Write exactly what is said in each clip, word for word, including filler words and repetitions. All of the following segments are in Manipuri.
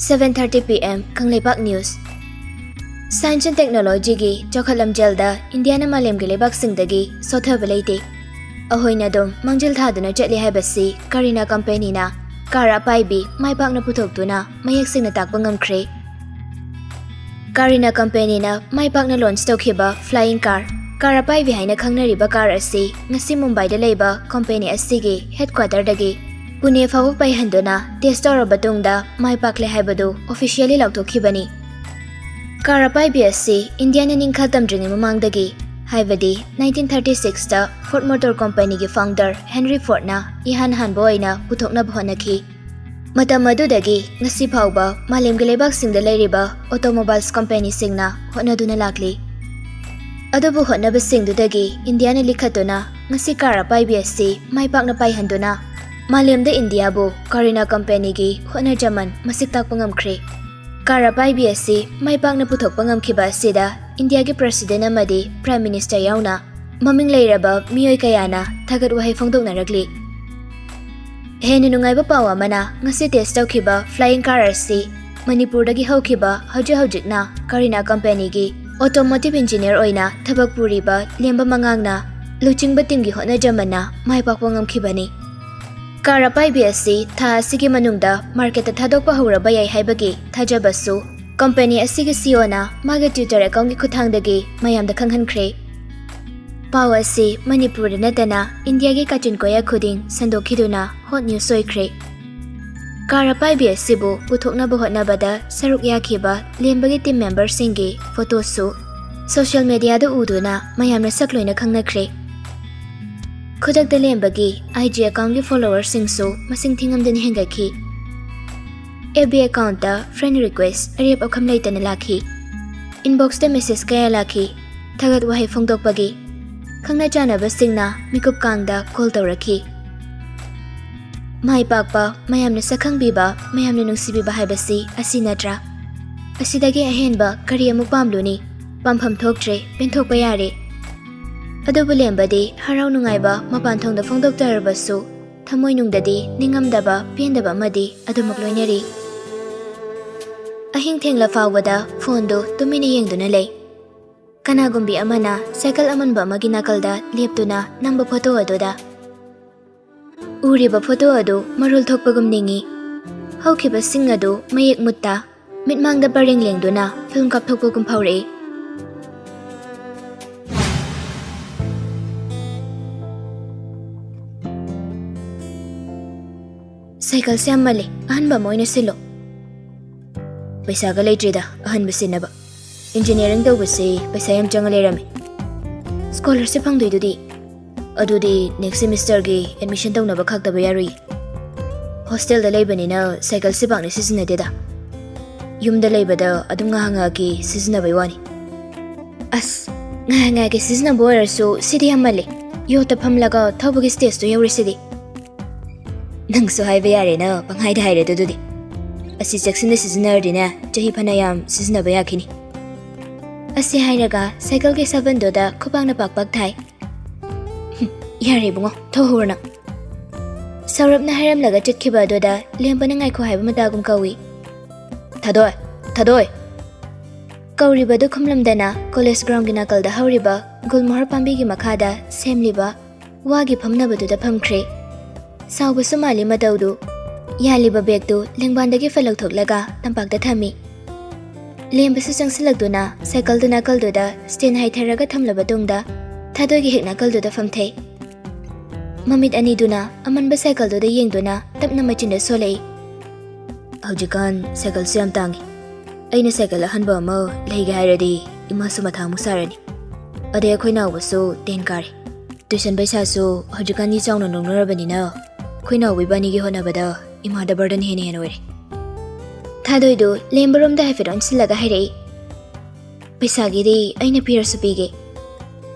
Seven thirty P M Kangleipak News. Science and Technology ꯒꯤ ꯆꯥꯎꯈꯠ ꯂꯝꯖꯦꯜꯗ ꯏꯟꯗꯤꯌꯥꯅ ꯃꯥꯂꯦꯝꯒꯤ ꯂꯩꯕꯥꯛꯁꯤꯡꯗꯒꯤ ꯁꯣꯊꯕ ꯂꯩꯇꯦ꯫ ꯑꯩꯈꯣꯏꯅ ꯑꯗꯨꯝ ꯃꯥꯡꯖꯤꯜ ꯊꯥꯗꯨꯅ ꯆꯠꯂꯤ ꯍꯥꯏꯕꯁꯤ ꯀꯥꯔꯤꯅꯥ ꯀꯝꯄꯦꯅꯤꯅ ꯀꯥꯔ ꯑꯄꯥꯏꯕꯤ ꯃꯥꯏ ꯄꯥꯛꯅ ꯄꯨꯊꯣꯛꯇꯨꯅ ꯃꯌꯦꯛ ꯁꯦꯡꯅ ꯇꯥꯛꯄ ꯉꯝꯈ꯭ꯔꯦ꯫ ꯀꯥꯔꯤꯅꯥ ꯀꯝꯄꯦꯅꯤꯅ ꯃꯥꯏ ꯄꯥꯛꯅ ꯂꯣꯟꯆ ꯇꯧꯈꯤꯕ ꯐ꯭ꯂꯥꯏꯌꯤꯡ ꯀꯥꯔ, ꯀꯥꯔ ꯑꯄꯥꯏꯕꯤ ꯍꯥꯏꯅ ꯈꯪꯅꯔꯤꯕ ꯀꯥꯔ ꯑꯁꯤ ꯉꯁꯤ ꯃꯨꯝꯕꯥꯏꯗ ꯂꯩꯕ ꯀꯝꯄꯦꯅꯤ ꯑꯁꯤꯒꯤ ꯍꯦꯗꯀ꯭ꯋꯥꯇꯔꯗꯒꯤ ꯄꯨꯅꯦ ꯐꯥꯎꯕ ꯄꯥꯏꯍꯟꯗꯨꯅ ꯇꯦꯁ ꯇꯧꯔꯕ ꯇꯨꯡꯗ ꯃꯥꯏ ꯄꯥꯛꯂꯦ ꯍꯥꯏꯕꯗꯨ ꯑꯣꯐꯤꯁꯤꯌꯦꯜꯂꯤ ꯂꯥꯎꯊꯣꯛꯈꯤꯕꯅꯤ꯫ ꯀꯥꯔ ꯑꯄꯥꯏꯕꯤ ꯑꯁꯤ ꯏꯟꯗꯤꯌꯥꯅ ꯅꯤꯡꯈꯥ ꯇꯝꯗ꯭ꯔꯤꯉꯩ ꯃꯃꯥꯡꯗꯒꯤ, ꯍꯥꯏꯕꯗꯤ nineteen thirty six ꯇ ꯐꯣꯔꯗ ꯃꯣꯇꯣꯔ ꯀꯝꯄꯦꯅꯤꯒꯤ ꯐꯥꯎꯟꯗꯔ ꯍꯦꯅꯔꯤ ꯐꯣꯔꯗꯅ ꯏꯍꯥꯟ ꯍꯥꯟꯕ ꯑꯣꯏꯅ ꯄꯨꯊꯣꯛꯅꯕ ꯍꯣꯠꯅꯈꯤ꯫ ꯃꯇꯝ ꯑꯗꯨꯗꯒꯤ ꯉꯁꯤ ꯐꯥꯎꯕ ꯃꯥꯂꯦꯝꯒꯤ ꯂꯩꯕꯥꯛꯁꯤꯡꯗ ꯂꯩꯔꯤꯕ ꯑꯣꯇꯣꯃꯣꯕꯥꯏꯜꯁ ꯀꯝꯄꯦꯅꯤꯁꯤꯡꯅ ꯍꯣꯠꯅꯗꯨꯅ ꯂꯥꯛꯂꯤ꯫ ꯑꯗꯨꯕꯨ ꯍꯣꯠꯅꯕꯁꯤꯡꯗꯨꯗꯒꯤ ꯏꯟꯗꯤꯌꯥꯅ ꯂꯤꯈꯠꯇꯨꯅ ꯉꯁꯤ ꯀꯥꯔ ꯑꯄꯥꯏꯕꯤ ꯑꯁꯤ ꯃꯥꯏ ꯄꯥꯛꯅ ꯄꯥꯏꯍꯟꯗꯨꯅ ꯃꯥꯂꯦꯝꯗ ꯏꯟꯗꯤꯌꯥꯕꯨ ꯀꯥꯔꯤꯅꯥ ꯀꯝꯄꯦꯅꯤꯒꯤ ꯍꯣꯠꯅꯖꯃꯟ ꯃꯁꯤꯛ ꯇꯥꯛꯄ ꯉꯝꯈ꯭ꯔꯦ꯫ ꯀꯥꯔ ꯑꯄꯥꯏꯕꯤ ꯑꯁꯤ ꯃꯥꯏ ꯄꯥꯛꯅ ꯄꯨꯊꯣꯛꯄ ꯉꯝꯈꯤꯕ ꯑꯁꯤꯗ ꯏꯟꯗꯤꯌꯥꯒꯤ ꯄ꯭ꯔꯦꯁꯤꯗꯦꯟꯠ ꯑꯃꯗꯤ ꯄ꯭ꯔꯥꯏꯝ ꯃꯤꯅꯤꯁꯇꯔ ꯌꯥꯎꯅ ꯃꯃꯤꯡ ꯂꯩꯔꯕ ꯃꯤꯑꯣꯏ ꯀꯌꯥꯅ ꯊꯥꯒꯠ ꯋꯥꯍꯩ ꯐꯣꯡꯗꯣꯛꯅꯔꯛꯂꯤ꯫ ꯍꯦꯟꯅ ꯅꯨꯡꯉꯥꯏꯕ ꯄꯥꯎ ꯑꯃꯅ, ꯉꯁꯤ ꯇꯦꯁ ꯇꯧꯈꯤꯕ ꯐ꯭ꯂꯥꯏꯌꯤꯡ ꯀꯥꯔ ꯑꯁꯤ ꯃꯅꯤꯄꯨꯔꯗꯒꯤ ꯍꯧꯈꯤꯕ ꯍꯧꯖꯤꯛ ꯍꯧꯖꯤꯛꯅ ꯀꯥꯔꯤꯅꯥ ꯀꯝꯄꯦꯅꯤꯒꯤ ꯑꯣꯇꯣꯃꯣꯇꯤꯚ ꯏꯟꯖꯤꯅꯤꯌꯔ ꯑꯣꯏꯅ ꯊꯕꯛ ꯄꯨꯔꯤꯕ ꯂꯦꯝꯕ ꯃꯉꯥꯡꯅ ꯂꯨꯆꯤꯡꯕ ꯇꯤꯝꯒꯤ ꯍꯣꯠꯅꯖꯃꯟꯅ ꯃꯥꯏ ꯄꯥꯛꯄ ꯉꯝꯈꯤꯕꯅꯤ꯫ ꯀꯥꯔ ꯑꯄꯥꯏꯕꯤ ꯑꯁꯤ ꯊꯥ ꯑꯁꯤꯒꯤ ꯃꯅꯨꯡꯗ ꯃꯥꯔꯀꯦꯠꯇ ꯊꯥꯗꯣꯛꯄ ꯍꯧꯔꯕ ꯌꯥꯏ ꯍꯥꯏꯕꯒꯤ ꯊꯥꯖꯕꯁꯨ ꯀꯝꯄꯦꯅꯤ ꯑꯁꯤꯒꯤ ꯁꯤꯏꯑꯣꯅ ꯃꯥꯒꯤ ꯇ꯭ꯋꯤꯇꯔ ꯑꯦꯀꯥꯎꯟꯒꯤ ꯈꯨꯠꯊꯥꯡꯗꯒꯤ ꯃꯌꯥꯝꯗ ꯈꯪꯍꯟꯈ꯭ꯔꯦ꯫ ꯄꯥꯎ ꯑꯁꯤ ꯃꯅꯤꯄꯨꯔꯗ ꯅꯠꯇꯅ ꯏꯟꯗꯤꯌꯥꯒꯤ ꯀꯥꯆꯤꯟ ꯀꯣꯌꯥ ꯈꯨꯗꯤꯡ ꯁꯟꯗꯣꯛꯈꯤꯗꯨꯅ ꯍꯣꯠ ꯅ꯭ꯌꯨꯁ ꯑꯣꯏꯈ꯭ꯔꯦ꯫ ꯀꯥꯔ ꯑꯄꯥꯏꯕꯤ ꯑꯁꯤꯕꯨ ꯄꯨꯊꯣꯛꯅꯕ ꯍꯣꯠꯅꯕꯗ ꯁꯔꯨꯛ ꯌꯥꯈꯤꯕ ꯂꯦꯝꯕꯒꯤ ꯇꯤꯝ ꯃꯦꯝꯕꯔꯁꯤꯡꯒꯤ ꯐꯣꯇꯣꯁꯨ ꯁꯣꯁꯤꯌꯦꯜ ꯃꯦꯗꯤꯌꯥꯗ ꯎꯗꯨꯅ ꯃꯌꯥꯝꯅ ꯁꯛ ꯂꯣꯏꯅ ꯈꯪꯅꯈ꯭ꯔꯦ꯫ ꯈꯨꯗꯛꯇ ꯂꯦꯝꯕꯒꯤ ꯑꯥꯏ ꯖꯤ ꯑꯦꯀꯥꯎꯟꯒꯤ ꯐꯣꯂꯣꯋꯔꯁꯤꯡꯁꯨ ꯃꯁꯤꯡ ꯊꯤꯉꯝꯗꯅ ꯍꯦꯟꯒꯠꯈꯤ꯫ ꯑꯦꯐ ꯕꯤ ꯑꯦꯀꯥꯎꯟꯠꯇ ꯐ꯭ꯔꯦꯟ ꯔꯤꯀ꯭ꯋꯦꯁ ꯑꯔꯦꯞ ꯑꯈꯝ ꯂꯩꯇꯅ ꯂꯥꯛꯈꯤ꯫ ꯏꯟꯕꯣꯛꯁꯇ ꯃꯦꯁꯦꯖ ꯀꯌꯥ ꯂꯥꯛꯈꯤ꯫ ꯊꯥꯒꯠ ꯋꯥꯍꯩ ꯐꯣꯡꯗꯣꯛꯄꯒꯤ ꯈꯪꯅ ꯆꯥꯟꯅꯕꯁꯤꯡꯅ ꯃꯤꯀꯨꯞ ꯀꯥꯡꯗ ꯀꯣꯜ ꯇꯧꯔꯛꯈꯤ꯫ ꯃꯥꯏ ꯄꯥꯛꯄ, ꯃꯌꯥꯝꯅ ꯁꯛꯈꯪꯕꯤꯕ, ꯃꯌꯥꯝꯅ ꯅꯨꯡꯁꯤꯕꯤꯕ ꯍꯥꯏꯕꯁꯤ ꯑꯁꯤ ꯅꯠꯇ꯭ꯔꯥ? ꯑꯁꯤꯗꯒꯤ ꯑꯍꯦꯟꯕ ꯀꯔꯤ ꯑꯃꯨꯛ ꯄꯥꯝꯂꯨꯅꯤ? ꯄꯥꯝꯐꯝ ꯊꯣꯛꯇ꯭ꯔꯦ, ꯄꯦꯟꯊꯣꯛꯄ ꯌꯥꯔꯦ꯫ ꯑꯗꯨꯕꯨ ꯂꯦꯝꯕꯗꯤ ꯍꯔꯥꯎ ꯅꯨꯡꯉꯥꯏꯕ ꯃꯄꯥꯟ ꯊꯣꯡꯗ ꯐꯣꯡꯗꯣꯛꯇꯔꯕꯁꯨ, ꯊꯃꯣꯏꯅꯨꯡꯗꯗꯤ ꯅꯤꯡꯉꯝꯗꯕ, ꯄꯦꯟꯗꯕ ꯑꯃꯗꯤ ꯑꯗꯨꯃꯛ ꯂꯣꯏꯅꯔꯤ꯫ ꯑꯍꯤꯡ ꯊꯦꯡꯂ ꯐꯥꯎꯕꯗ ꯐꯣꯟꯗꯨ ꯇꯨꯃꯤꯟꯅ ꯌꯦꯡꯗꯨꯅ ꯂꯩ꯫ ꯀꯅꯥꯒꯨꯝꯕꯤ ꯑꯃꯅ ꯁꯥꯏꯀꯜ ꯑꯃꯟꯕ ꯑꯃꯒꯤ ꯅꯥꯀꯜꯗ ꯂꯦꯞꯇꯨꯅ ꯅꯝꯕ ꯐꯣꯇꯣ ꯑꯗꯨꯗ꯫ ꯎꯔꯤꯕ ꯐꯣꯇꯣ ꯑꯗꯨ ꯃꯔꯣꯜ ꯊꯣꯛꯄꯒꯨꯝ ꯅꯤꯡꯏ꯫ ꯍꯧꯈꯤꯕꯁꯤꯡ ꯑꯗꯨ ꯃꯌꯦꯛ ꯃꯨꯠꯇ ꯃꯤꯠꯃꯥꯡꯗ ꯄꯔꯦꯡ ꯂꯦꯡꯗꯨꯅ ꯐꯤꯂꯝ ꯀꯥꯞꯊꯣꯛꯄꯒꯨꯝ ꯐꯥꯎꯔꯛꯏ꯫ ꯁꯥꯏꯀꯜꯁꯦ ꯌꯥꯝ ꯃꯜꯂꯤ, ꯑꯍꯟꯕ ꯑꯃ ꯑꯣꯏꯅ ꯁꯤꯜꯂꯣ꯫ ꯄꯩꯁꯥꯒ ꯂꯩꯇ꯭ꯔꯤꯗ ꯑꯍꯟꯕ ꯁꯤꯟꯅꯕ꯫ ꯏꯟꯖꯤꯅꯤꯌꯥꯔꯤꯡ ꯇꯧꯕꯁꯤ ꯄꯩꯁꯥ ꯌꯥꯝ ꯆꯪꯉ ꯂꯩꯔꯝꯃꯤ꯫ ꯁ꯭ꯀꯣꯂꯔꯁꯤꯞ ꯐꯪꯗꯣꯏꯗꯨꯗꯤ? ꯑꯗꯨꯗꯤ ꯅꯦꯛꯁ ꯁꯦꯃꯤꯁꯇꯔꯒꯤ ꯑꯦꯗꯃꯤꯁꯟ ꯇꯧꯅꯕ ꯈꯥꯛꯇꯕ ꯌꯥꯔꯣꯏꯌꯦ꯫ ꯍꯣꯁꯇꯦꯜꯗ ꯂꯩꯕꯅꯤꯅ ꯁꯥꯏꯀꯜꯁꯤ ꯄꯥꯛꯅ ꯁꯤꯖꯤꯟꯅꯗꯦꯗ꯫ ꯌꯨꯝꯗ ꯂꯩꯕꯗ ꯑꯗꯨꯝ ꯉꯥꯏꯍꯥꯛ ꯉꯥꯏꯍꯥꯛꯀꯤ ꯁꯤꯖꯤꯟꯅꯕꯩ ꯋꯥꯅꯤ꯫ ꯑꯁ, ꯉꯥꯏꯍꯥꯛ ꯉꯥꯏꯍꯥꯛꯀꯤ ꯁꯤꯖꯤꯟꯅꯕ ꯑꯣꯏꯔꯁꯨ ꯁꯤꯗꯤ ꯌꯥꯝꯃꯜꯂꯦ꯫ ꯌꯣꯠꯇ ꯐꯝꯂꯒ ꯊꯧꯕꯒꯤ ꯁ꯭ꯇꯦꯖꯇꯨ ꯌꯧꯔꯤꯁꯤꯗꯤ꯫ ꯅꯪꯁꯨ ꯍꯥꯏꯕ ꯌꯥꯔꯦꯅ ꯄꯪꯍꯥꯏꯗ ꯍꯥꯏꯔꯦ ꯑꯗꯨꯗꯤ꯫ ꯑꯁꯤ ꯆꯦꯛꯁꯤꯟꯅ ꯁꯤꯖꯤꯟꯅꯔꯗꯤꯅꯦ, ꯆꯍꯤ ꯐꯅꯌꯥꯝ ꯁꯤꯖꯤꯟꯅꯕ ꯌꯥꯈꯤꯅꯤ꯫ ꯑꯁꯤ ꯍꯥꯏꯔꯒ ꯁꯥꯏꯀꯜꯒꯤ ꯁꯥꯕꯟꯗꯨꯗ ꯈꯨꯕꯥꯛꯅ ꯄꯥꯛ ꯄꯥꯛ ꯊꯥꯏ꯫ ꯍꯨꯝ, ꯌꯥꯔꯦ ꯏꯕꯨꯡꯉꯣ, ꯊꯧꯍꯧꯔꯣ ꯅꯪ꯫ ꯁꯧꯔꯞꯅ ꯍꯥꯏꯔꯝꯂꯒ ꯆꯠꯈꯤꯕ ꯑꯗꯨꯗ ꯂꯦꯝꯕꯅ ꯉꯥꯏꯈꯣ ꯍꯥꯏꯕ ꯃꯇꯥꯒꯨꯝ ꯀꯧꯏ꯫ "ꯊꯥꯗꯣꯏ! ꯊꯥꯗꯣꯏ!" ꯀꯧꯔꯤꯕꯗꯨ ꯈꯨꯝꯂꯝꯗꯅ ꯀꯣꯂꯦꯖ ꯒ꯭ꯔꯥꯎꯟꯒꯤ ꯅꯥꯀꯜꯗ ꯍꯧꯔꯤꯕ ꯒꯨꯜꯃꯣꯍꯔ ꯄꯥꯝꯕꯤꯒꯤ ꯃꯈꯥꯗ ꯁꯦꯝꯂꯤꯕ ꯋꯥꯒꯤ ꯐꯝꯅꯕꯗꯨꯗ ꯐꯝꯈ꯭ꯔꯦ꯫ ꯁꯥꯎꯕꯁꯨ ꯃꯥꯜꯂꯤ ꯃꯇꯧꯗꯨ꯫ ꯌꯥꯜꯂꯤꯕ ꯕꯦꯒꯇꯨ ꯂꯦꯡꯕꯥꯟꯗꯒꯤ ꯐꯠ ꯂꯧꯊꯣꯛꯂꯒ ꯇꯝꯄꯥꯛꯇ ꯊꯝꯃꯤ꯫ ꯂꯦꯝꯕꯁꯨ ꯆꯪꯁꯤꯜꯂꯛꯇꯨꯅ ꯁꯥꯏꯀꯜꯗꯨ ꯅꯥꯀꯜꯗꯨꯗ ꯁ꯭ꯇꯦꯟ ꯍꯥꯏꯊꯔꯒ ꯊꯝꯂꯕ ꯇꯨꯡꯗ ꯊꯥꯗꯣꯏꯒꯤ ꯍꯦꯛ ꯅꯥꯀꯜꯗꯨꯗ ꯐꯝꯊꯩ꯫ ꯃꯃꯤꯠ ꯑꯅꯤꯗꯨꯅ ꯑꯃꯟꯕ ꯁꯥꯏꯀꯜꯗꯨꯗ ꯌꯦꯡꯗꯨꯅ ꯇꯞꯅ ꯃꯆꯤꯟꯗ ꯁꯣꯜꯂꯛꯏ꯫ "ꯍꯧꯖꯤꯛꯀꯥꯟ ꯁꯥꯏꯀꯜꯁꯨ ꯌꯥꯝ ꯇꯥꯡꯉꯤ꯫ ꯑꯩꯅ ꯁꯥꯏꯀꯜ ꯑꯍꯟꯕ ꯑꯃ ꯂꯩꯒꯦ ꯍꯥꯏꯔꯗꯤ ꯏꯃꯥꯁꯨ ꯃꯊꯥ ꯑꯃꯨꯛ ꯁꯥꯔꯅꯤ꯫ ꯑꯗꯩ ꯑꯩꯈꯣꯏ ꯅꯥꯎꯕꯁꯨ ꯇꯦꯟ ꯀꯥꯔꯦ꯫ ꯇ꯭ꯌꯨꯁꯟ ꯄꯩꯁꯥꯁꯨ ꯍꯧꯖꯤꯛꯀꯥꯟꯗꯤ ꯆꯥꯎꯅ ꯂꯧꯅꯔꯕꯅꯤꯅ ꯑꯩꯈꯣꯏ ꯅꯥꯎꯕ ꯏꯕꯥꯅꯤꯒꯤ ꯍꯣꯠꯅꯕꯗ ꯏꯃꯥꯗ ꯕꯔꯗꯟ ꯍꯦꯟꯅ ꯍꯦꯟꯅ ꯑꯣꯏꯔꯦ꯫" ꯊꯥꯗꯣꯏꯗꯨ ꯂꯦꯝꯕꯔꯣꯝꯗ ꯍꯥꯏꯐꯦꯠ ꯑꯣꯟꯁꯤꯜꯂꯒ ꯍꯥꯏꯔꯛꯏ꯫ "ꯄꯩꯁꯥꯒꯤꯗꯤ ꯑꯩꯅ ꯄꯤꯔꯁꯨ ꯄꯤꯒꯦ꯫"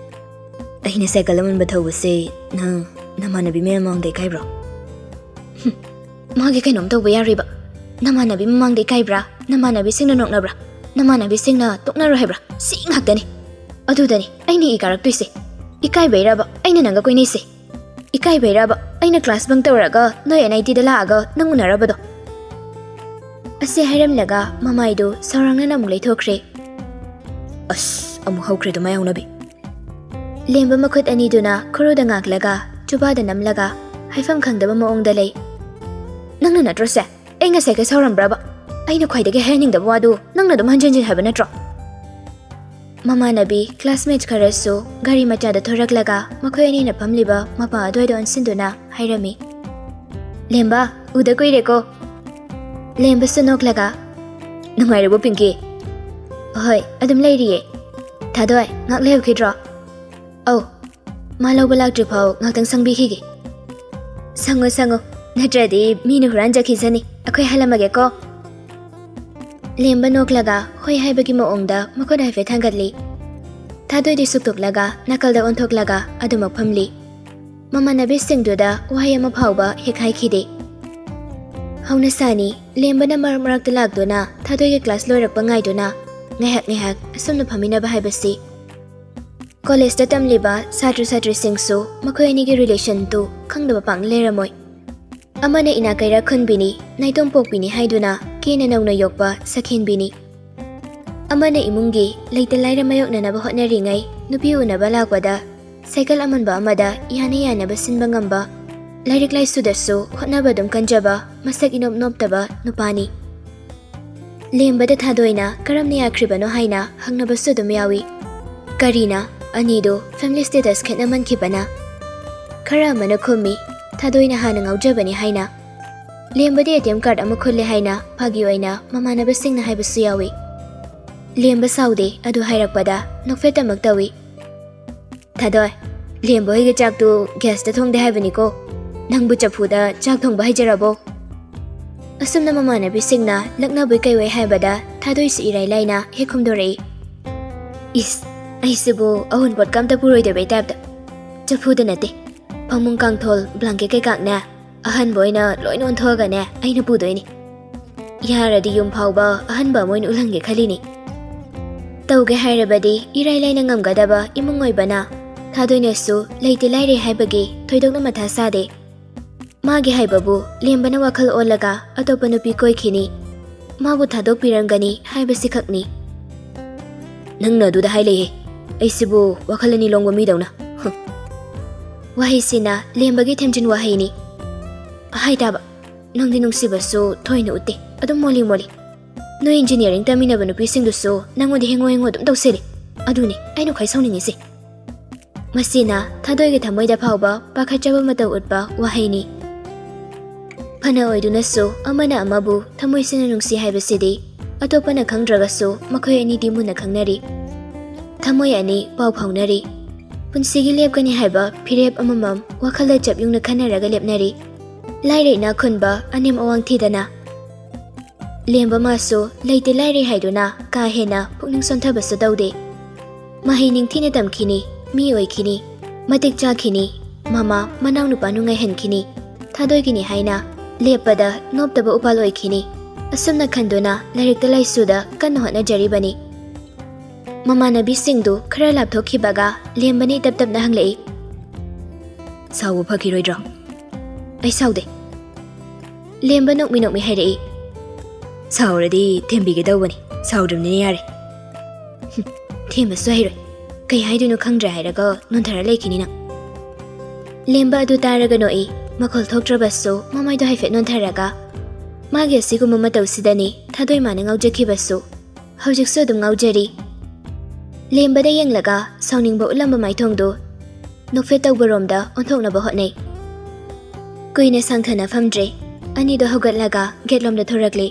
"ꯑꯩꯅ ꯁꯥꯏꯀꯜ ꯑꯃꯟꯕ ꯊꯧꯕꯁꯦ ꯅꯪ ꯅꯃꯥꯟꯅꯕꯤ ꯃꯌꯥꯝ ꯃꯃꯥꯡꯗ ꯏꯀꯥꯏꯕ꯭ꯔꯣ?" "ꯍꯨꯝ, ꯃꯥꯒꯤ ꯀꯩꯅꯣꯝ ꯇꯧꯕ ꯌꯥꯔꯣꯏꯕ꯫ ꯅꯃꯥꯟꯅꯕꯤ ꯃꯃꯥꯡꯗ ꯏꯀꯥꯏꯕ꯭ꯔꯥ? ꯅꯃꯥꯟꯅꯕꯤꯁꯤꯡꯅ ꯅꯣꯛꯅꯕ꯭ꯔꯥ? ꯅꯃꯥꯟꯅꯕꯤꯁꯤꯡꯅ ꯇꯣꯛꯅꯔꯣ ꯍꯥꯏꯕ꯭ꯔꯥ? ꯁꯤ ꯉꯥꯛꯇꯅꯤ꯫ ꯑꯗꯨꯗꯅꯤ ꯑꯩꯅ ꯏ ꯀꯥꯔꯛꯇꯣꯏꯁꯦ꯫ ꯏꯀꯥꯏꯕꯩꯔꯕ ꯑꯩꯅ ꯅꯪꯒ ꯀꯣꯏꯅꯩꯁꯦ? ꯏꯀꯥꯏꯕꯩꯔꯕ ꯑꯩꯅ ꯀ꯭ꯂꯥꯁ ꯕꯪ ꯇꯧꯔꯒ ꯅꯣꯏ ꯑꯦꯟ ꯑꯥꯏ ꯇꯤꯗ ꯂꯥꯛꯑꯒ ꯅꯪ ꯎꯅꯔꯕꯗꯣ?" ꯑꯁꯤ ꯍꯥꯏꯔꯝꯂꯒ ꯃꯃꯥꯏꯗꯨ ꯁꯥꯎꯔꯥꯡꯅꯅ ꯑꯃꯨꯛ ꯂꯩꯊꯣꯛꯈ꯭ꯔꯦ꯫ ꯑꯁ, ꯑꯃꯨꯛ ꯍꯧꯈ꯭ꯔꯦꯗꯣ ꯃꯌꯥꯡꯅꯕꯤ꯫ ꯂꯦꯝꯕ ꯃꯈꯨꯠ ꯑꯅꯤꯗꯨꯅ ꯈꯨꯔꯨꯗ ꯉꯥꯛꯂꯒ ꯆꯨꯕꯥꯗ ꯅꯝꯂꯒ ꯍꯥꯏꯐꯝ ꯈꯪꯗꯕ ꯃꯑꯣꯡꯗ ꯂꯩ꯫ ꯅꯪꯅ ꯅꯠꯇ꯭ꯔꯣ ꯁꯦ? ꯑꯩ ꯉꯁꯥꯏ ꯀꯩ ꯁꯥꯎꯔꯝꯕ꯭ꯔꯕ? ꯑꯩꯅ ꯈ꯭ꯋꯥꯏꯗꯒꯤ ꯍꯥꯏꯍꯟꯅꯤꯡꯗꯕ ꯋꯥꯗꯨ ꯅꯪꯅ ꯑꯗꯨꯝ ꯍꯟꯖꯤꯟ ꯍꯟꯖꯤꯟ ꯍꯥꯏꯕ ꯅꯠꯇ꯭ꯔꯣ? ꯃꯃꯥꯟꯅꯕꯤ classmate ꯈꯔꯁꯨ ꯒꯥꯔꯤ ꯃꯆꯥꯗ ꯊꯣꯔꯛꯂꯒ ꯃꯈꯣꯏ ꯑꯅꯤꯅ ꯐꯝꯂꯤꯕ ꯃꯄꯥ ꯑꯗꯨꯋꯥꯏꯗ ꯑꯣꯟꯁꯤꯟꯗꯨꯅ ꯍꯥꯏꯔꯝꯃꯤ꯫ ꯂꯦꯝꯕ, ꯎꯗ ꯀꯨꯏꯔꯦꯀꯣ꯫ ꯂꯦꯝꯕꯁꯨ ꯅꯣꯛꯂꯒ, ꯅꯨꯡꯉꯥꯏꯔꯤꯕꯣ ꯄꯤꯡꯀꯤ? ꯍꯣꯏ, ꯑꯗꯨꯝ ꯂꯩꯔꯤꯌꯦ꯫ ꯊꯥꯗꯣꯏ, ꯉꯥꯛ ꯂꯩꯔꯨꯈꯤꯗ꯭ꯔꯣ? ꯑꯧ, ꯃꯥ ꯂꯧꯕ ꯂꯥꯛꯇ꯭ꯔꯤ ꯐꯥꯎ ꯉꯥꯛꯇꯪ ꯁꯪꯕꯤꯈꯤꯒꯦ꯫ ꯁꯪꯉꯨ, ꯁꯪꯉꯨ, ꯅꯠꯇ꯭ꯔꯗꯤ ꯃꯤꯅ ꯍꯨꯔꯥꯟꯖꯈꯤꯁꯅꯤ꯫ ꯑꯩꯈꯣꯏ ꯍꯜꯂꯝꯃꯒꯦꯀꯣ꯫ ꯂꯦꯝꯕ ꯅꯣꯛꯂꯒ ꯍꯣꯏ ꯍꯥꯏꯕꯒꯤ ꯃꯑꯣꯡꯗ ꯃꯈꯨꯠ ꯍꯥꯏꯐꯦꯠ ꯊꯥꯡꯒꯠꯂꯤ꯫ ꯊꯥꯗꯣꯏꯗꯤ ꯁꯨꯛꯇꯣꯛꯂꯒ ꯅꯥꯀꯜꯗ ꯑꯣꯟꯊꯣꯛꯂꯒ ꯑꯗꯨꯃꯛ ꯐꯝꯂꯤ꯫ ꯃꯃꯥꯟꯅꯕꯤꯁꯤꯡꯗꯨꯗ ꯋꯥꯍꯩ ꯑꯃ ꯐꯥꯎꯕ ꯍꯦꯛ ꯍꯥꯏꯈꯤꯗꯦ꯫ ꯍꯧꯅꯁꯥꯅꯤ, ꯂꯦꯝꯕꯅ ꯃꯔꯛ ꯃꯔꯛꯇ ꯂꯥꯛꯇꯨꯅ ꯊꯥꯗꯣꯏꯒꯤ class ꯂꯣꯏꯔꯛꯄ ꯉꯥꯏꯗꯨꯅ ꯉꯥꯏꯍꯥꯛ ꯉꯥꯏꯍꯥꯛ ꯑꯁꯨꯝꯅ ꯐꯝꯃꯤꯟꯅꯕ ꯍꯥꯏꯕꯁꯤ꯫ Collegeꯇ ꯇꯝꯂꯤꯕ ꯁꯥꯇ꯭ꯔ ꯁꯥꯇ꯭ꯔꯤꯁꯤꯡꯁꯨ ꯃꯈꯣꯏ ꯑꯅꯤꯒꯤ relationꯗꯨ ꯈꯪꯗꯕ ꯄꯥꯛꯅ ꯂꯩꯔꯝꯃꯣꯏ꯫ ꯑꯃꯅ ꯏꯅꯥꯛ ꯀꯩꯔꯥꯛ ꯈꯨꯟꯕꯤꯅꯤ, ꯅꯥꯏꯇꯣꯝ ꯄꯣꯛꯄꯤꯅꯤ ꯍꯥꯏꯗꯨꯅ ꯀꯦꯅ ꯅꯧꯅ ꯌꯣꯛꯄ ꯁꯛꯍꯦꯟꯕꯤꯅꯤ꯫ ꯑꯃꯅ ꯏꯃꯨꯡꯒꯤ ꯂꯩꯇ ꯂꯥꯏꯔ ꯃꯥꯌꯣꯛꯅꯅꯕ ꯍꯣꯠꯅꯔꯤꯉꯩ ꯅꯨꯄꯤ ꯎꯅꯕ ꯂꯥꯛꯄꯗ ꯁꯥꯏꯀꯜ ꯑꯃꯟꯕ ꯑꯃꯗ ꯌꯥꯅ ꯌꯥꯅꯕ ꯁꯤꯟꯕ ꯉꯝꯕ, ꯂꯥꯏꯔꯤꯛ ꯂꯥꯏꯁꯨꯗꯁꯨ ꯍꯣꯠꯅꯕ ꯑꯗꯨꯝ ꯀꯟꯖꯕ, ꯃꯁꯛ ꯏꯅꯣꯞ ꯅꯣꯞꯇꯕ ꯅꯨꯄꯥꯅꯤ꯫ ꯂꯦꯝꯕꯗ ꯊꯥꯗꯣꯏꯅ ꯀꯔꯝꯅ ꯌꯥꯈ꯭ꯔꯤꯕꯅꯣ ꯍꯥꯏꯅ ꯍꯪꯅꯕꯁꯨ ꯑꯗꯨꯝ ꯌꯥꯎꯏ꯫ ꯀꯔꯤꯅ ꯑꯅꯤꯗꯨ family status ꯈꯦꯠꯅꯃꯟꯈꯤꯕꯅ? ꯈꯔ ꯑꯃꯅ ꯈꯨꯝꯃꯤ, ꯊꯥꯗꯣꯏꯅ ꯍꯥꯟꯅ ꯉꯥꯎꯖꯕꯅꯤ ꯍꯥꯏꯅ꯫ ꯂꯦꯝꯕꯗꯤ ATM card ꯑꯃ ꯈꯨꯜꯂꯦ ꯍꯥꯏꯅ ꯐꯥꯒꯤ ꯑꯣꯏꯅ ꯃꯃꯥꯟꯅꯕꯁꯤꯡꯅ ꯍꯥꯏꯕꯁꯨ ꯌꯥꯎꯏ꯫ ꯂꯦꯝꯕ ꯁꯥꯎꯗꯦ ꯑꯗꯨ ꯍꯥꯏꯔꯛꯄꯗ ꯅꯣꯛꯐꯦꯠ ꯑꯃꯨꯛ ꯇꯧꯏ꯫ ꯊꯥꯗꯣꯏ, ꯂꯦꯝꯕ ꯍꯣꯏꯒꯤ ꯆꯥꯛꯇꯨ gasꯇ ꯊꯣꯡꯗꯦ ꯍꯥꯏꯕꯅꯤꯀꯣ꯫ ꯅꯪꯕꯨ ꯆꯐꯨꯗ ꯆꯥꯛ ꯊꯣꯡꯕ ꯍꯩꯖꯔꯕꯣ? ꯑꯁꯨꯝꯅ ꯃꯃꯥꯟꯅꯕꯤꯁꯤꯡꯅ ꯂꯛꯅꯕꯣꯏ ꯀꯩꯑꯣꯏ ꯍꯥꯏꯕꯗ ꯊꯥꯗꯣꯏꯁꯨ ꯏꯔꯥꯏ ꯂꯥꯏꯅ ꯍꯦꯛ ꯈꯨꯝꯗꯣꯔꯛꯏ꯫ ꯏꯁ, ꯑꯩꯁꯤꯕꯨ ꯑꯋꯨꯟꯄꯣꯠꯀ ꯑꯝꯇ ꯄꯨꯔꯣꯏꯗꯕꯩ typeꯇ꯫ ꯆꯐꯨꯗ ꯅꯠꯇꯦ, ꯐꯃꯨꯡ ꯀꯥꯡꯊꯣꯜ blanket ꯀꯩꯀꯥꯛꯅꯦ ꯑꯍꯟꯕ ꯑꯣꯏꯅ ꯂꯣꯏꯅ ꯑꯣꯟꯊꯣꯛꯑꯒꯅꯦ ꯑꯩꯅ ꯄꯨꯗꯣꯏꯅꯤ꯫ ꯌꯥꯔꯗꯤ ꯌꯨꯝ ꯐꯥꯎꯕ ꯑꯍꯟꯕ ꯑꯃ ꯑꯣꯏꯅ ꯎꯜꯍꯟꯒꯦ ꯈꯜꯂꯤꯅꯤ꯫ ꯇꯧꯒꯦ ꯍꯥꯏꯔꯕꯗꯤ ꯏꯔꯥꯏ ꯂꯥꯏꯅ ꯉꯝꯒꯗꯕ ꯏꯃꯨꯡ ꯑꯣꯏꯕꯅ ꯊꯥꯗꯣꯏꯅꯁꯨ ꯂꯩꯇꯦ ꯂꯥꯏꯔꯦ ꯍꯥꯏꯕꯒꯤ ꯊꯣꯏꯗꯣꯛꯅ ꯃꯊꯥ ꯁꯥꯗꯦ꯫ ꯃꯥꯒꯤ ꯍꯥꯏꯕꯕꯨ ꯂꯦꯝꯕꯅ ꯋꯥꯈꯜ ꯑꯣꯜꯂꯒ ꯑꯇꯣꯞꯄ ꯅꯨꯄꯤ ꯀꯣꯏꯈꯤꯅꯤ꯫ ꯃꯥꯕꯨ ꯊꯥꯗꯣꯛꯄꯤꯔꯝꯒꯅꯤ ꯍꯥꯏꯕꯁꯤ ꯈꯛꯅꯤ꯫ "ꯅꯪꯅ ꯑꯗꯨꯗ ꯍꯥꯏ ꯂꯩꯌꯦ, ꯑꯩꯁꯤꯕꯨ ꯋꯥꯈꯜ ꯑꯅꯤ ꯂꯣꯡꯕ ꯃꯤꯗꯧꯅ꯫ ꯍꯨꯝ꯫" ꯋꯥꯍꯩꯁꯤꯅ ꯂꯦꯝꯕꯒꯤ ꯊꯦꯝꯖꯤꯟ ꯋꯥꯍꯩꯅꯤ꯫ "ꯍꯥꯏ ꯇꯥꯕ, ꯅꯪꯗꯤ ꯅꯨꯡꯁꯤꯕꯁꯨ ꯊꯣꯏꯅ ꯎꯠꯇꯦ, ꯑꯗꯨꯝ ꯃꯣꯜꯂꯤ ꯃꯣꯜꯂꯤ꯫ ꯅꯣꯏ ꯏꯟꯖꯤꯅꯤꯌꯥꯔꯤꯡ ꯇꯝꯃꯤꯟꯅꯕ ꯅꯨꯄꯤꯁꯤꯡꯗꯨꯁꯨ ꯅꯪꯉꯣꯟꯗ ꯍꯦꯡꯉꯣ ꯍꯦꯡꯉꯣ ꯑꯗꯨꯝ ꯇꯧꯁꯤꯜꯂꯤ꯫ ꯑꯗꯨꯅꯤ ꯑꯩꯅ ꯈ꯭ꯋꯥꯏ ꯁꯥꯎꯅꯤꯡꯉꯤꯁꯦ꯫" ꯃꯁꯤꯅ ꯊꯥꯗꯣꯏꯒꯤ ꯊꯃꯣꯏꯗ ꯐꯥꯎꯕ ꯄꯥꯈꯠꯆꯕ ꯃꯇꯧ ꯎꯠꯄ ꯋꯥꯍꯩꯅꯤ꯫ ꯐꯅ ꯑꯣꯏꯗꯨꯅꯁꯨ ꯑꯃꯅ ꯑꯃꯕꯨ ꯊꯃꯣꯏ ꯁꯦꯡꯅ ꯅꯨꯡꯁꯤ ꯍꯥꯏꯕꯁꯤꯗꯤ ꯑꯇꯣꯞꯄꯅ ꯈꯪꯗ꯭ꯔꯒꯁꯨ ꯃꯈꯣꯏ ꯑꯅꯤꯗꯤ ꯃꯨꯟꯅ ꯈꯪꯅꯔꯤ꯫ ꯊꯃꯣꯏ ꯑꯅꯤ ꯄꯥꯎ ꯐꯥꯎꯅꯔꯤ꯫ ꯄꯨꯟꯁꯤꯒꯤ ꯂꯦꯞꯀꯅꯤ ꯍꯥꯏꯕ ꯐꯤꯔꯦꯞ ꯑꯃꯃꯝ ꯋꯥꯈꯜꯗ ꯆꯞꯌꯨꯡꯅ ꯈꯟꯅꯔꯒ ꯂꯦꯞꯅꯔꯤ꯫ ꯂꯥꯏꯔ ꯏꯅꯥꯛ ꯈꯨꯟꯕ, ꯑꯅꯦꯝ ꯑꯋꯥꯡ ꯊꯤꯗꯅ꯫ ꯂꯦꯝꯕ ꯃꯥꯁꯨ ꯂꯩꯇꯦ ꯂꯥꯏꯔꯦ ꯍꯥꯏꯗꯨꯅ ꯀꯥ ꯍꯦꯟꯅ ꯄꯨꯛꯅꯤꯡ ꯁꯣꯟꯊꯕꯁꯨ ꯇꯧꯗꯦ꯫ ꯃꯍꯩ ꯅꯤꯡꯊꯤꯅ ꯇꯝꯈꯤꯅꯤ, ꯃꯤ ꯑꯣꯏꯈꯤꯅꯤ, ꯃꯇꯤꯛ ꯆꯥꯈꯤꯅꯤ, ꯃꯃꯥ ꯃꯅꯥꯎꯅꯨꯄꯥ ꯅꯨꯡꯉꯥꯏꯍꯟꯈꯤꯅꯤ, ꯊꯥꯗꯣꯏꯒꯤꯅꯤ ꯍꯥꯏꯅ ꯂꯦꯞꯄꯗ ꯅꯣꯞꯇꯕ ꯎꯄꯥꯜ ꯑꯣꯏꯈꯤꯅꯤ꯫ ꯑꯁꯨꯝꯅ ꯈꯟꯗꯨꯅ ꯂꯥꯏꯔꯤꯛꯇ ꯂꯥꯏꯁꯨꯗ ꯀꯟꯅ ꯍꯣꯠꯅꯖꯔꯤꯕꯅꯤ꯫ ꯃꯃꯥꯟꯅꯕꯤꯁꯤꯡꯗꯨ ꯈꯔ ꯂꯥꯞꯊꯣꯛꯈꯤꯕꯒ ꯂꯦꯝꯕꯅ ꯏꯇꯞ ꯇꯞꯅ ꯍꯪꯂꯛꯏ, "ꯁꯥꯎꯕ ꯐꯈꯤꯔꯣꯏꯗ꯭ꯔꯣ?" "ꯑꯩ ꯁꯥꯎꯗꯦ꯫" ꯂꯦꯝꯕ ꯅꯣꯛꯃꯤ ꯅꯣꯛꯃꯤ ꯍꯥꯏꯔꯛꯏ, "ꯁꯥꯎꯔꯗꯤ ꯊꯦꯝꯕꯤꯒꯦ ꯇꯧꯕꯅꯤ, ꯁꯥꯎꯗ꯭ꯔꯕꯅꯤꯅ ꯌꯥꯔꯦ꯫" "ꯍꯨꯝ, ꯊꯦꯝꯕꯁꯨ ꯍꯩꯔꯣꯏ, ꯀꯩ ꯍꯥꯏꯗꯣꯏꯅꯣ ꯈꯪꯗ꯭ꯔꯦ ꯍꯥꯏꯔꯒ ꯅꯣꯟꯊꯔ ꯂꯩꯈꯤꯅꯤ ꯅꯪ꯫" ꯂꯦꯝꯕ ꯑꯗꯨ ꯇꯥꯔꯒ ꯅꯣꯛꯏ, ꯃꯈꯣꯜ ꯊꯣꯛꯇ꯭ꯔꯕꯁꯨ ꯃꯃꯥꯏꯗꯣ ꯍꯥꯏꯐꯦꯠ ꯅꯣꯟꯊꯔꯒ꯫ ꯃꯥꯒꯤ ꯑꯁꯤꯒꯨꯝꯕ ꯃꯇꯧꯁꯤꯗꯅꯤ ꯊꯥꯗꯣꯏ ꯃꯥꯅ ꯉꯥꯎꯖꯈꯤꯕꯁꯨ꯫ ꯍꯧꯖꯤꯛꯁꯨ ꯑꯗꯨꯝ ꯉꯥꯎꯖꯔꯤ꯫ ꯂꯦꯝꯕꯗ ꯌꯦꯡꯂꯒ ꯁꯥꯎꯅꯤꯡꯕ ꯎꯠꯂꯝꯕ ꯃꯥꯏꯊꯣꯡꯗꯨ ꯅꯣꯛꯐꯦꯠ ꯇꯧꯕꯔꯣꯝꯗ ꯑꯣꯟꯊꯣꯛꯅꯕ ꯍꯣꯠꯅꯩ꯫ ꯀꯨꯏꯅ ꯁꯥꯡꯊꯅ ꯐꯝꯗ꯭ꯔꯦ꯫ ꯑꯅꯤꯗꯣ ꯍꯧꯒꯠꯂꯒ ꯒꯦꯠꯂꯣꯝꯗ ꯊꯣꯔꯛꯂꯦ꯫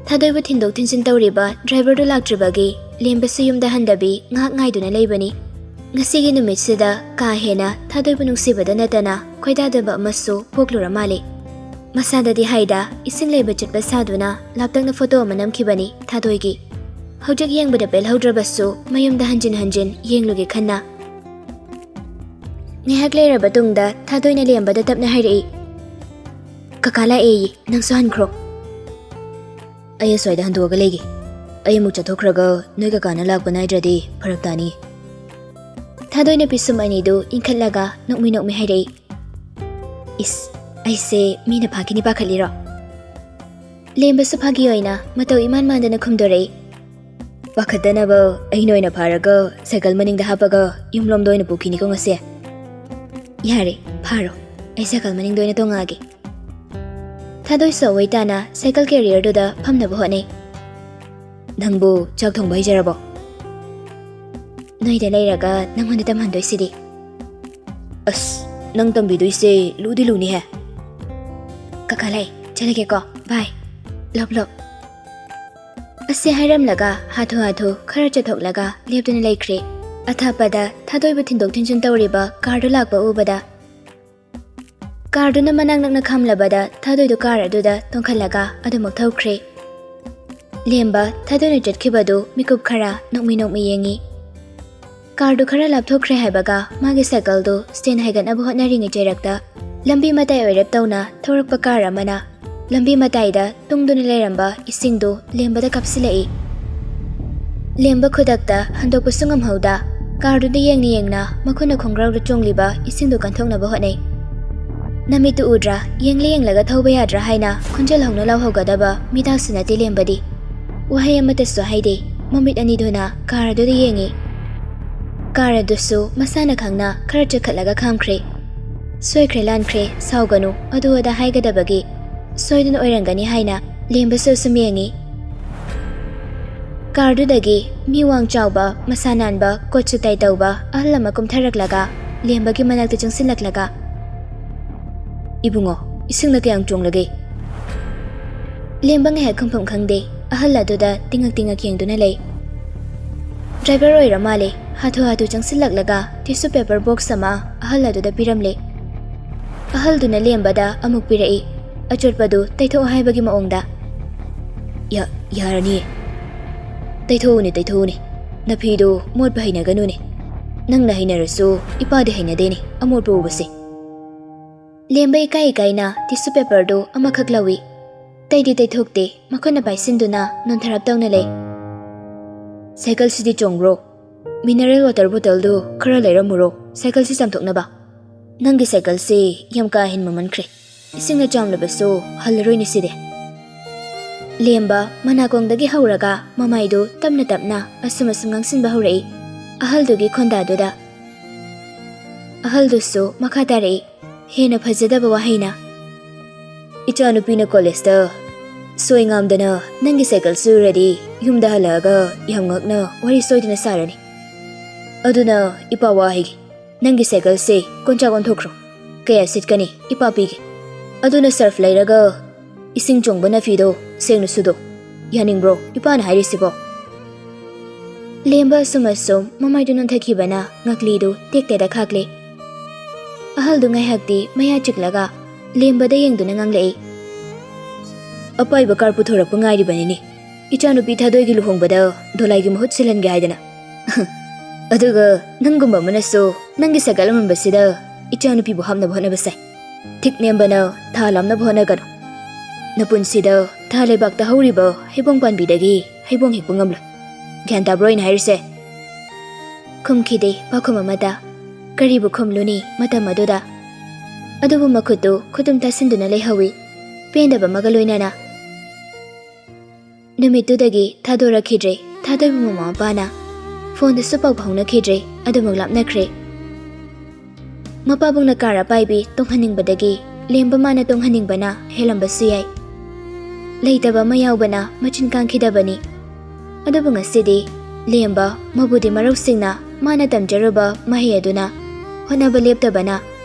ꯊꯥꯗꯣꯏꯕꯨ ꯊꯤꯟꯗꯣꯛ ꯊꯤꯟꯖꯤꯟ ꯇꯧꯔꯤꯕ ꯗ꯭ꯔꯥꯏꯚꯔꯗꯨ ꯂꯥꯛꯇ꯭ꯔꯤꯕꯒꯤ ꯂꯦꯝꯕꯁꯨ ꯌꯨꯝꯗ ꯍꯟꯗꯕꯤ ꯉꯥꯏꯍꯥꯛ ꯉꯥꯏꯗꯨꯅ ꯂꯩꯕꯅꯤ꯫ ꯉꯁꯤꯒꯤ ꯅꯨꯃꯤꯠꯁꯤꯗ ꯀꯥ ꯍꯦꯟꯅ ꯊꯥꯗꯣꯏꯕꯨ ꯅꯨꯡꯁꯤꯕꯗ ꯅꯠꯇꯅ ꯈꯣꯏꯗꯥꯗꯕ ꯑꯃꯁꯨ ꯄꯣꯛꯂꯨꯔ ꯃꯥꯜꯂꯦ꯫ ꯃꯁꯥꯗꯗꯤ ꯍꯥꯏꯗ ꯏꯁꯤꯡ ꯂꯩꯕ ꯆꯠꯄ ꯁꯥꯗꯨꯅ ꯂꯥꯞꯇꯛꯅ ꯐꯣꯇꯣ ꯑꯃ ꯅꯝꯈꯤꯕꯅꯤ ꯊꯥꯗꯣꯏꯒꯤ꯫ ꯍꯧꯖꯤꯛ ꯌꯦꯡꯕꯗ ꯄꯦꯜꯍꯧꯗ꯭ꯔꯕꯁꯨ ꯃꯌꯨꯝꯗ ꯍꯟꯖꯤꯟ ꯍꯟꯖꯤꯟ ꯌꯦꯡꯂꯨꯒꯦ ꯈꯟꯅ꯫ ꯉꯥꯏꯍꯥꯛ ꯂꯩꯔꯕ ꯇꯨꯡꯗ ꯊꯥꯗꯣꯏꯅ ꯂꯦꯝꯕꯗ ꯇꯞꯅ ꯍꯥꯏꯔꯛꯏ, "ꯀꯀꯥ ꯂꯥꯛꯑꯦꯌꯦ, ꯅꯪꯁꯨ ꯍꯟꯈ꯭ꯔꯣ꯫" "ꯑꯩ ꯑꯁ꯭ꯋꯥꯏꯗ ꯍꯟꯗꯣꯛꯑꯒ ꯂꯩꯒꯦ꯫ ꯑꯩ ꯑꯃꯨꯛ ꯆꯠꯊꯣꯛꯈ꯭ꯔꯒ ꯅꯣꯏ ꯀꯀꯥꯅ ꯂꯥꯛꯄ ꯅꯥꯏꯗ꯭ꯔꯗꯤ ꯐꯔꯛ ꯇꯥꯅꯤ꯫" ꯊꯥꯗꯣꯏꯅ ꯄꯤꯁꯨꯝ ꯑꯅꯤꯗꯨ ꯏꯟꯈꯠꯂꯒ ꯅꯣꯛꯃꯤ ꯅꯣꯛꯃꯤ ꯍꯥꯏꯔꯛꯏ, "ꯏꯁ, ꯑꯩꯁꯦ ꯃꯤꯅ ꯐꯥꯈꯤꯅꯤ ꯄꯥꯈꯠꯂꯤꯔꯣ?" ꯂꯦꯝꯕꯁꯨ ꯐꯥꯒꯤ ꯑꯣꯏꯅ ꯃꯇꯧ ꯏꯃꯥꯟ ꯃꯥꯟꯗꯅ ꯈꯨꯝꯗꯣꯔꯛꯏ꯫ "ꯄꯥꯈꯠꯇꯅꯕ ꯑꯩꯅ ꯑꯣꯏꯅ ꯐꯥꯔꯒ ꯁꯥꯏꯀꯜ ꯃꯅꯤꯡꯗ ꯍꯥꯞꯄꯒ ꯌꯨꯝꯂꯣꯝꯗ ꯑꯣꯏꯅ ꯄꯨꯈꯤꯅꯤꯀꯣ ꯉꯁꯤ꯫ ꯌꯥꯔꯦ, ꯐꯥꯔꯣ꯫ ꯑꯩ ꯁꯥꯏꯀꯜ ꯃꯅꯤꯡꯗ ꯑꯣꯏꯅ ꯇꯣꯡꯉꯛꯑꯒꯦ꯫" ꯊꯥꯗꯣꯏꯁꯨ ꯑꯋꯣꯏ ꯇꯥꯅ ꯁꯥꯏꯀꯜ ꯀꯦꯔꯤꯌꯔꯗꯨꯗ ꯐꯝꯅꯕ ꯍꯣꯠꯅꯩ꯫ "ꯅꯪꯕꯨ ꯆꯥꯛ ꯊꯣꯡꯕ ꯍꯩꯖꯔꯕꯣ?" "ꯅꯣꯏꯗ ꯂꯩꯔꯒ ꯅꯪꯉꯣꯟꯗ ꯇꯝꯍꯟꯗꯣꯏꯁꯤꯗꯤ꯫" "ꯑꯁ, ꯅꯪ ꯇꯝꯕꯤꯗꯣꯏꯁꯦ ꯂꯨꯗꯤ ꯂꯨꯅꯤꯍꯦ꯫" "ꯀꯀꯥ ꯂꯩ, ꯆꯠꯂꯒꯦꯀꯣ, ꯕꯥꯏ꯫ ꯂꯞ ꯂꯞ꯫" ꯑꯁꯤ ꯍꯥꯏꯔꯝꯂꯒ ꯍꯥꯊꯨ ꯍꯥꯊꯨ ꯈꯔ ꯆꯠꯊꯣꯛꯂꯒ ꯂꯦꯞꯇꯨꯅ ꯂꯩꯈ꯭ꯔꯦ꯫ ꯑꯊꯥꯞꯄꯗ ꯊꯥꯗꯣꯏꯕꯨ ꯊꯤꯟꯗꯣꯛ ꯊꯤꯟꯖꯤꯟ ꯇꯧꯔꯤꯕ ꯀꯥꯔꯗꯨ ꯂꯥꯛꯄ ꯎꯕꯗ, ꯀꯥꯔꯗꯨꯅ ꯃꯅꯥꯛ ꯅꯛꯅ ꯈꯥꯝꯂꯕꯗ ꯊꯥꯗꯣꯏꯗꯨ ꯀꯥꯔ ꯑꯗꯨꯗ ꯇꯣꯡꯈꯠꯂꯒ ꯑꯗꯨꯃꯛ ꯊꯧꯈ꯭ꯔꯦ꯫ ꯂꯦꯝꯕ ꯊꯥꯗꯣꯏꯅ ꯆꯠꯈꯤꯕꯗꯨ ꯃꯤꯀꯨꯞ ꯈꯔ ꯅꯣꯛꯃꯤ ꯅꯣꯛꯃꯤ ꯌꯦꯡꯉꯤ꯫ ꯀꯥꯔꯗꯨ ꯈꯔ ꯂꯥꯞꯊꯣꯛꯈ꯭ꯔꯦ ꯍꯥꯏꯕꯒ ꯃꯥꯒꯤ ꯁꯥꯏꯀꯜꯗꯨ ꯁ꯭ꯇꯦꯟ ꯍꯥꯏꯒꯠꯅꯕ ꯍꯣꯠꯅꯔꯤꯉꯩ ꯆꯩꯔꯛꯇ ꯂꯝꯕꯤ ꯃꯇꯥꯏ ꯑꯣꯏꯔꯞ ꯇꯧꯅ ꯊꯧꯔꯛꯄ ꯀꯥꯔ ꯑꯃꯅ ꯂꯝꯕꯤ ꯃꯇꯥꯏꯗ ꯇꯨꯡꯗꯨꯅ ꯂꯩꯔꯝꯕ ꯏꯁꯤꯡꯗꯨ ꯂꯦꯝꯕꯗ ꯀꯥꯞꯁꯤꯜꯂꯛꯏ꯫ ꯂꯦꯝꯕ ꯈꯨꯗꯛꯇ ꯍꯟꯗꯣꯛꯄꯁꯨ ꯉꯝꯍꯧꯗ ꯀꯥꯔꯗꯨꯗ ꯌꯦꯡꯅ ꯌꯦꯡꯅ ꯃꯈꯨꯠꯅ ꯈꯣꯡꯒ꯭ꯔꯥꯎꯗ ꯆꯣꯡꯂꯤꯕ ꯏꯁꯤꯡꯗꯨ ꯀꯟꯊꯣꯛꯅꯕ ꯍꯣꯠꯅꯩ꯫ "ꯅꯃꯤꯠꯇꯨ ꯎꯗ꯭ꯔꯥ? ꯌꯦꯡꯂ ꯌꯦꯡꯂꯒ ꯊꯧꯕ ꯌꯥꯗ꯭ꯔꯥ?" ꯍꯥꯏꯅ ꯈꯣꯟꯖꯦꯜ ꯍꯧꯅ ꯂꯥꯎꯍꯧꯒꯗꯕ ꯃꯤꯗꯥꯁꯨ ꯅꯠꯇꯦ ꯂꯦꯝꯕꯗꯤ꯫ ꯋꯥꯍꯩ ꯑꯃꯠꯇꯁꯨ ꯍꯥꯏꯗꯦ꯫ ꯃꯃꯤꯠ ꯑꯅꯤꯗꯨꯅ ꯀꯥꯔ ꯑꯗꯨꯗ ꯌꯦꯡꯉꯤ꯫ ꯀꯥꯔ ꯑꯗꯨꯁꯨ ꯃꯁꯥꯅ ꯈꯪꯅ ꯈꯔ ꯆꯈꯠꯂꯒ ꯈꯥꯝꯈ꯭ꯔꯦ꯫ "ꯁꯣꯏꯈ꯭ꯔꯦ ꯂꯥꯟꯈ꯭ꯔꯦ, ꯁꯥꯎꯒꯅꯨ, ꯑꯗꯨ ꯑꯗꯥ ꯍꯥꯏꯒꯗꯕꯒꯤ ꯁꯣꯏꯗꯅ ꯑꯣꯏꯔꯝꯒꯅꯤ" ꯍꯥꯏꯅ ꯂꯦꯝꯕꯁꯨ ꯑꯁꯨꯝ ꯌꯦꯡꯉꯤ꯫ ꯀꯥꯔꯗꯨꯗꯒꯤ ꯃꯤ ꯋꯥꯡ ꯆꯥꯎꯕ, ꯃꯁꯥ ꯅꯥꯟꯕ, ꯀꯣꯠ ꯁꯨꯠ ꯇꯥꯏ ꯇꯧꯕ ꯑꯍꯜ ꯑꯃ ꯀꯨꯝꯊꯔꯛꯂꯒ ꯂꯦꯝꯕꯒꯤ ꯃꯅꯥꯛꯇ ꯆꯪꯁꯤꯜꯂꯛꯂꯒ, "ꯏꯕꯨꯡꯉꯣ, ꯏꯁꯤꯡꯅ ꯀꯌꯥꯝ ꯆꯣꯡꯂꯒꯦ?" ꯂꯦꯝꯕ ꯉꯥꯏꯍꯥꯛ ꯈꯨꯝꯐꯝ ꯈꯪꯗꯦ꯫ ꯑꯍꯜ ꯑꯗꯨꯗ ꯇꯤꯡꯉꯛ ꯇꯤꯡꯉꯛ ꯌꯦꯡꯗꯨꯅ ꯂꯩ꯫ ꯗ꯭ꯔꯥꯏꯚꯔ ꯑꯣꯏꯔ ꯃꯥꯜꯂꯦ꯫ ꯍꯥꯊꯨ ꯍꯥꯊꯨ ꯆꯪꯁꯤꯜꯂꯛꯂꯒ ꯇꯤꯁꯨ ꯄꯦꯄꯔ ꯕꯣꯛꯁ ꯑꯃ ꯑꯍꯜ ꯑꯗꯨꯗ ꯄꯤꯔꯝꯂꯦ꯫ ꯑꯍꯜꯗꯨꯅ ꯂꯦꯝꯕꯗ ꯑꯃꯨꯛ ꯄꯤꯔꯛꯏ, ꯑꯆꯣꯠꯄꯗꯨ ꯇꯩꯊꯣꯛꯑꯣ ꯍꯥꯏꯕꯒꯤ ꯃꯑꯣꯡꯗ꯫ "ꯌꯥ-, ꯌꯥꯔꯅꯤꯌꯦ꯫ ꯇꯩꯊꯣꯛꯎꯅꯦ, ꯇꯩꯊꯣꯛꯎꯅꯦ꯫ ꯅꯐꯤꯗꯨ ꯃꯣꯠꯄ ꯍꯩꯅꯒꯅꯨꯅꯦ꯫ ꯅꯪꯅ ꯍꯩꯅꯔꯁꯨ ꯏꯄꯥꯗꯤ ꯍꯩꯅꯗꯦꯅꯦ ꯑꯃꯣꯠꯄ ꯎꯕꯁꯦ꯫" ꯂꯦꯝꯕ ꯏꯀꯥꯏ ꯏꯀꯥꯏꯅ ꯇꯤꯁꯨ ꯄꯦꯄꯔꯗꯨ ꯑꯃꯈꯛ ꯂꯧꯏ꯫ ꯇꯩꯗꯤ ꯇꯩꯊꯣꯛꯇꯦ, ꯃꯈꯨꯠꯅ ꯄꯥꯏꯁꯤꯟꯗꯨꯅ ꯅꯣꯟꯊꯔꯞ ꯇꯧꯅ ꯂꯩ꯫ "ꯁꯥꯏꯀꯜꯁꯤꯗꯤ ꯆꯣꯡꯕ꯭ꯔꯣ? ꯃꯤꯅꯔꯦꯜ ꯋꯥꯇꯔ ꯕꯣꯇꯜꯗꯨ ꯈꯔ ꯂꯩꯔꯝꯃꯨꯔꯣ, ꯁꯥꯏꯀꯜꯁꯤ ꯆꯥꯝꯊꯣꯛꯅꯕ꯫ ꯅꯪꯒꯤ ꯁꯥꯏꯀꯜꯁꯤ ꯌꯥꯝ ꯀꯥ ꯍꯦꯟ ꯃꯃꯟꯈ꯭ꯔꯦ꯫ ꯏꯁꯤꯡꯅ ꯆꯥꯝꯂꯕꯁꯨ ꯍꯜꯂꯔꯣꯏꯅꯦ ꯁꯤꯗꯤ꯫" ꯂꯦꯝꯕ ꯃꯅꯥꯀꯣꯡꯗꯒꯤ ꯍꯧꯔꯒ ꯃꯃꯥꯏꯗꯨ ꯇꯞꯅ ꯇꯞꯅ ꯑꯁꯨꯝ ꯑꯁꯨꯝ ꯉꯥꯡꯁꯤꯟꯕ ꯍꯧꯔꯛꯏ꯫ ꯑꯍꯜꯗꯨꯒꯤ ꯈꯣꯟꯗꯥꯗꯨꯗ ꯑꯍꯜꯗꯨꯁꯨ ꯃꯈꯥ ꯇꯥꯔꯛꯏ, ꯍꯦꯟꯅ ꯐꯖꯗꯕ ꯋꯥꯍꯩꯅ, "ꯏꯆꯥꯅꯨꯄꯤꯅ ꯀꯣꯂꯦꯖꯇ ꯁꯣꯏ ꯉꯥꯝꯗꯅ ꯅꯪꯒꯤ ꯁꯥꯏꯀꯜ ꯁꯨꯔꯗꯤ ꯌꯨꯝꯗ ꯍꯜꯂꯛꯑꯒ ꯌꯥꯝ ꯉꯛꯅ ꯋꯥꯔꯤ ꯁꯣꯏꯗꯅ ꯁꯥꯔꯅꯤ꯫ ꯑꯗꯨꯅ ꯏꯄꯥ ꯋꯥ ꯍꯥꯏꯒꯦ, ꯅꯪꯒꯤ ꯁꯥꯏꯀꯜꯁꯦ ꯀꯣꯟꯆꯥꯛ ꯑꯣꯟꯊꯣꯛꯈ꯭ꯔꯣ꯫ ꯀꯌꯥ ꯁꯤꯠꯀꯅꯤ ꯏꯄꯥ ꯄꯤꯒꯦ꯫ ꯑꯗꯨꯅ ꯁꯔꯐ ꯂꯩꯔꯒ ꯏꯁꯤꯡ ꯆꯣꯡꯕ ꯅꯥꯄꯤꯗꯣ ꯁꯦꯡꯅ ꯁꯨꯗꯣ꯫ ꯌꯥꯅꯤꯡꯕ꯭ꯔꯣ ꯏꯄꯥꯅ ꯍꯥꯏꯔꯤꯁꯤꯕꯣ?" ꯂꯦꯝꯕ ꯑꯁꯨꯝ ꯑꯁꯨꯝ ꯃꯃꯥꯏꯗꯨ ꯅꯣꯟꯊꯈꯤꯕꯅ ꯉꯛꯂꯤꯗꯨ ꯇꯦꯛ ꯇꯦꯛꯇ ꯈꯥꯛꯂꯦ꯫ ꯑꯍꯜꯗꯨ ꯉꯥꯏꯍꯥꯛꯇꯤ ꯃꯌꯥ ꯆꯤꯛꯂꯒ ꯂꯦꯝꯕꯗ ꯌꯦꯡꯗꯨꯅ ꯉꯥꯡꯂꯛꯏ, "ꯑꯄꯥꯏꯕ ꯀꯥꯔ ꯄꯨꯊꯣꯔꯛꯄ ꯉꯥꯏꯔꯤꯕꯅꯤꯅꯦ, ꯏꯆꯥꯅꯨꯄꯤ ꯊꯥꯗꯣꯏꯒꯤ ꯂꯨꯍꯣꯡꯕꯗ ꯗꯣꯂꯥꯏꯒꯤ ꯃꯍꯨꯠ ꯁꯤꯜꯍꯟꯒꯦ ꯍꯥꯏꯗꯅ꯫ ꯑꯗꯨꯒ ꯅꯪꯒꯨꯝꯕ ꯑꯃꯅꯁꯨ ꯅꯪꯒꯤ ꯁꯥꯏꯀꯜ ꯑꯃꯟꯕꯁꯤꯗ ꯏꯆꯥꯅꯨꯄꯤꯕꯨ ꯍꯥꯞꯅꯕ ꯍꯣꯠꯅꯕ ꯁꯥꯏ꯫ ꯊꯤꯛ ꯅꯦꯝꯕꯅ ꯊꯥ ꯂꯥꯝꯅꯕ ꯍꯣꯠꯅꯒꯅꯨ꯫ ꯅꯄꯨꯟꯁꯤꯗ ꯊꯥ ꯂꯩꯕꯥꯛꯇ ꯍꯧꯔꯤꯕ ꯍꯩꯕꯣꯡ ꯄꯥꯝꯕꯤꯗꯒꯤ ꯍꯩꯕꯣꯡ ꯍꯦꯛꯄ ꯉꯝꯂꯣꯏ꯫ ꯒ꯭ꯌꯥꯟ ꯇꯥꯕ꯭ꯔꯣ ꯑꯩꯅ ꯍꯥꯏꯔꯤꯁꯦ?" ꯈꯨꯝꯈꯤꯗꯦ ꯄꯥꯎꯈꯨꯝ ꯑꯃꯠꯇ꯫ ꯀꯔꯤꯕꯨ ꯈꯨꯝꯂꯨꯅꯤ ꯃꯇꯝ ꯑꯗꯨꯗ? ꯑꯗꯨꯕꯨ ꯃꯈꯨꯠꯇꯨ ꯈꯨꯇꯨꯝ ꯇꯥꯁꯤꯟꯗꯨꯅ ꯂꯩꯍꯧꯏ, ꯄꯦꯟꯗꯕ ꯑꯃꯒ ꯂꯣꯏꯅꯅ꯫ ꯅꯨꯃꯤꯠꯇꯨꯗꯒꯤ ꯊꯥꯗꯣꯔꯛꯈꯤꯗ꯭ꯔꯦ ꯊꯥꯗꯣꯏꯕꯨ ꯃꯃꯥ ꯃꯄꯥꯅ꯫ ꯐꯣꯟꯗꯁꯨ ꯄꯥꯎ ꯐꯥꯎꯅꯈꯤꯗ꯭ꯔꯦ, ꯑꯗꯨꯃꯛ ꯂꯥꯞꯅꯈ꯭ꯔꯦ꯫ ꯃꯄꯥꯕꯨꯡꯅ ꯀꯥꯔ ꯑꯄꯥꯏꯕꯤ ꯇꯣꯡꯍꯟꯅꯤꯡꯕꯗꯒꯤ ꯂꯦꯝꯕ ꯃꯥꯅ ꯇꯣꯡꯍꯟꯅꯤꯡꯕꯅ ꯍꯦꯜꯂꯝꯕꯁꯨ ꯌꯥꯏ꯫ ꯂꯩꯇꯕ ꯑꯃ ꯌꯥꯎꯕꯅ ꯃꯆꯤꯟ ꯀꯥꯡꯈꯤꯗꯕꯅꯤ꯫ ꯑꯗꯨꯕꯨ ꯉꯁꯤꯗꯤ ꯂꯦꯝꯕ ꯃꯕꯨꯗꯤ ꯃꯔꯧꯁꯤꯡꯅ ꯃꯥꯅ ꯇꯝꯖꯔꯨꯕ ꯃꯍꯩ ꯑꯗꯨꯅ ꯍꯣꯠꯅꯕ ꯂꯦꯞꯇꯕꯅ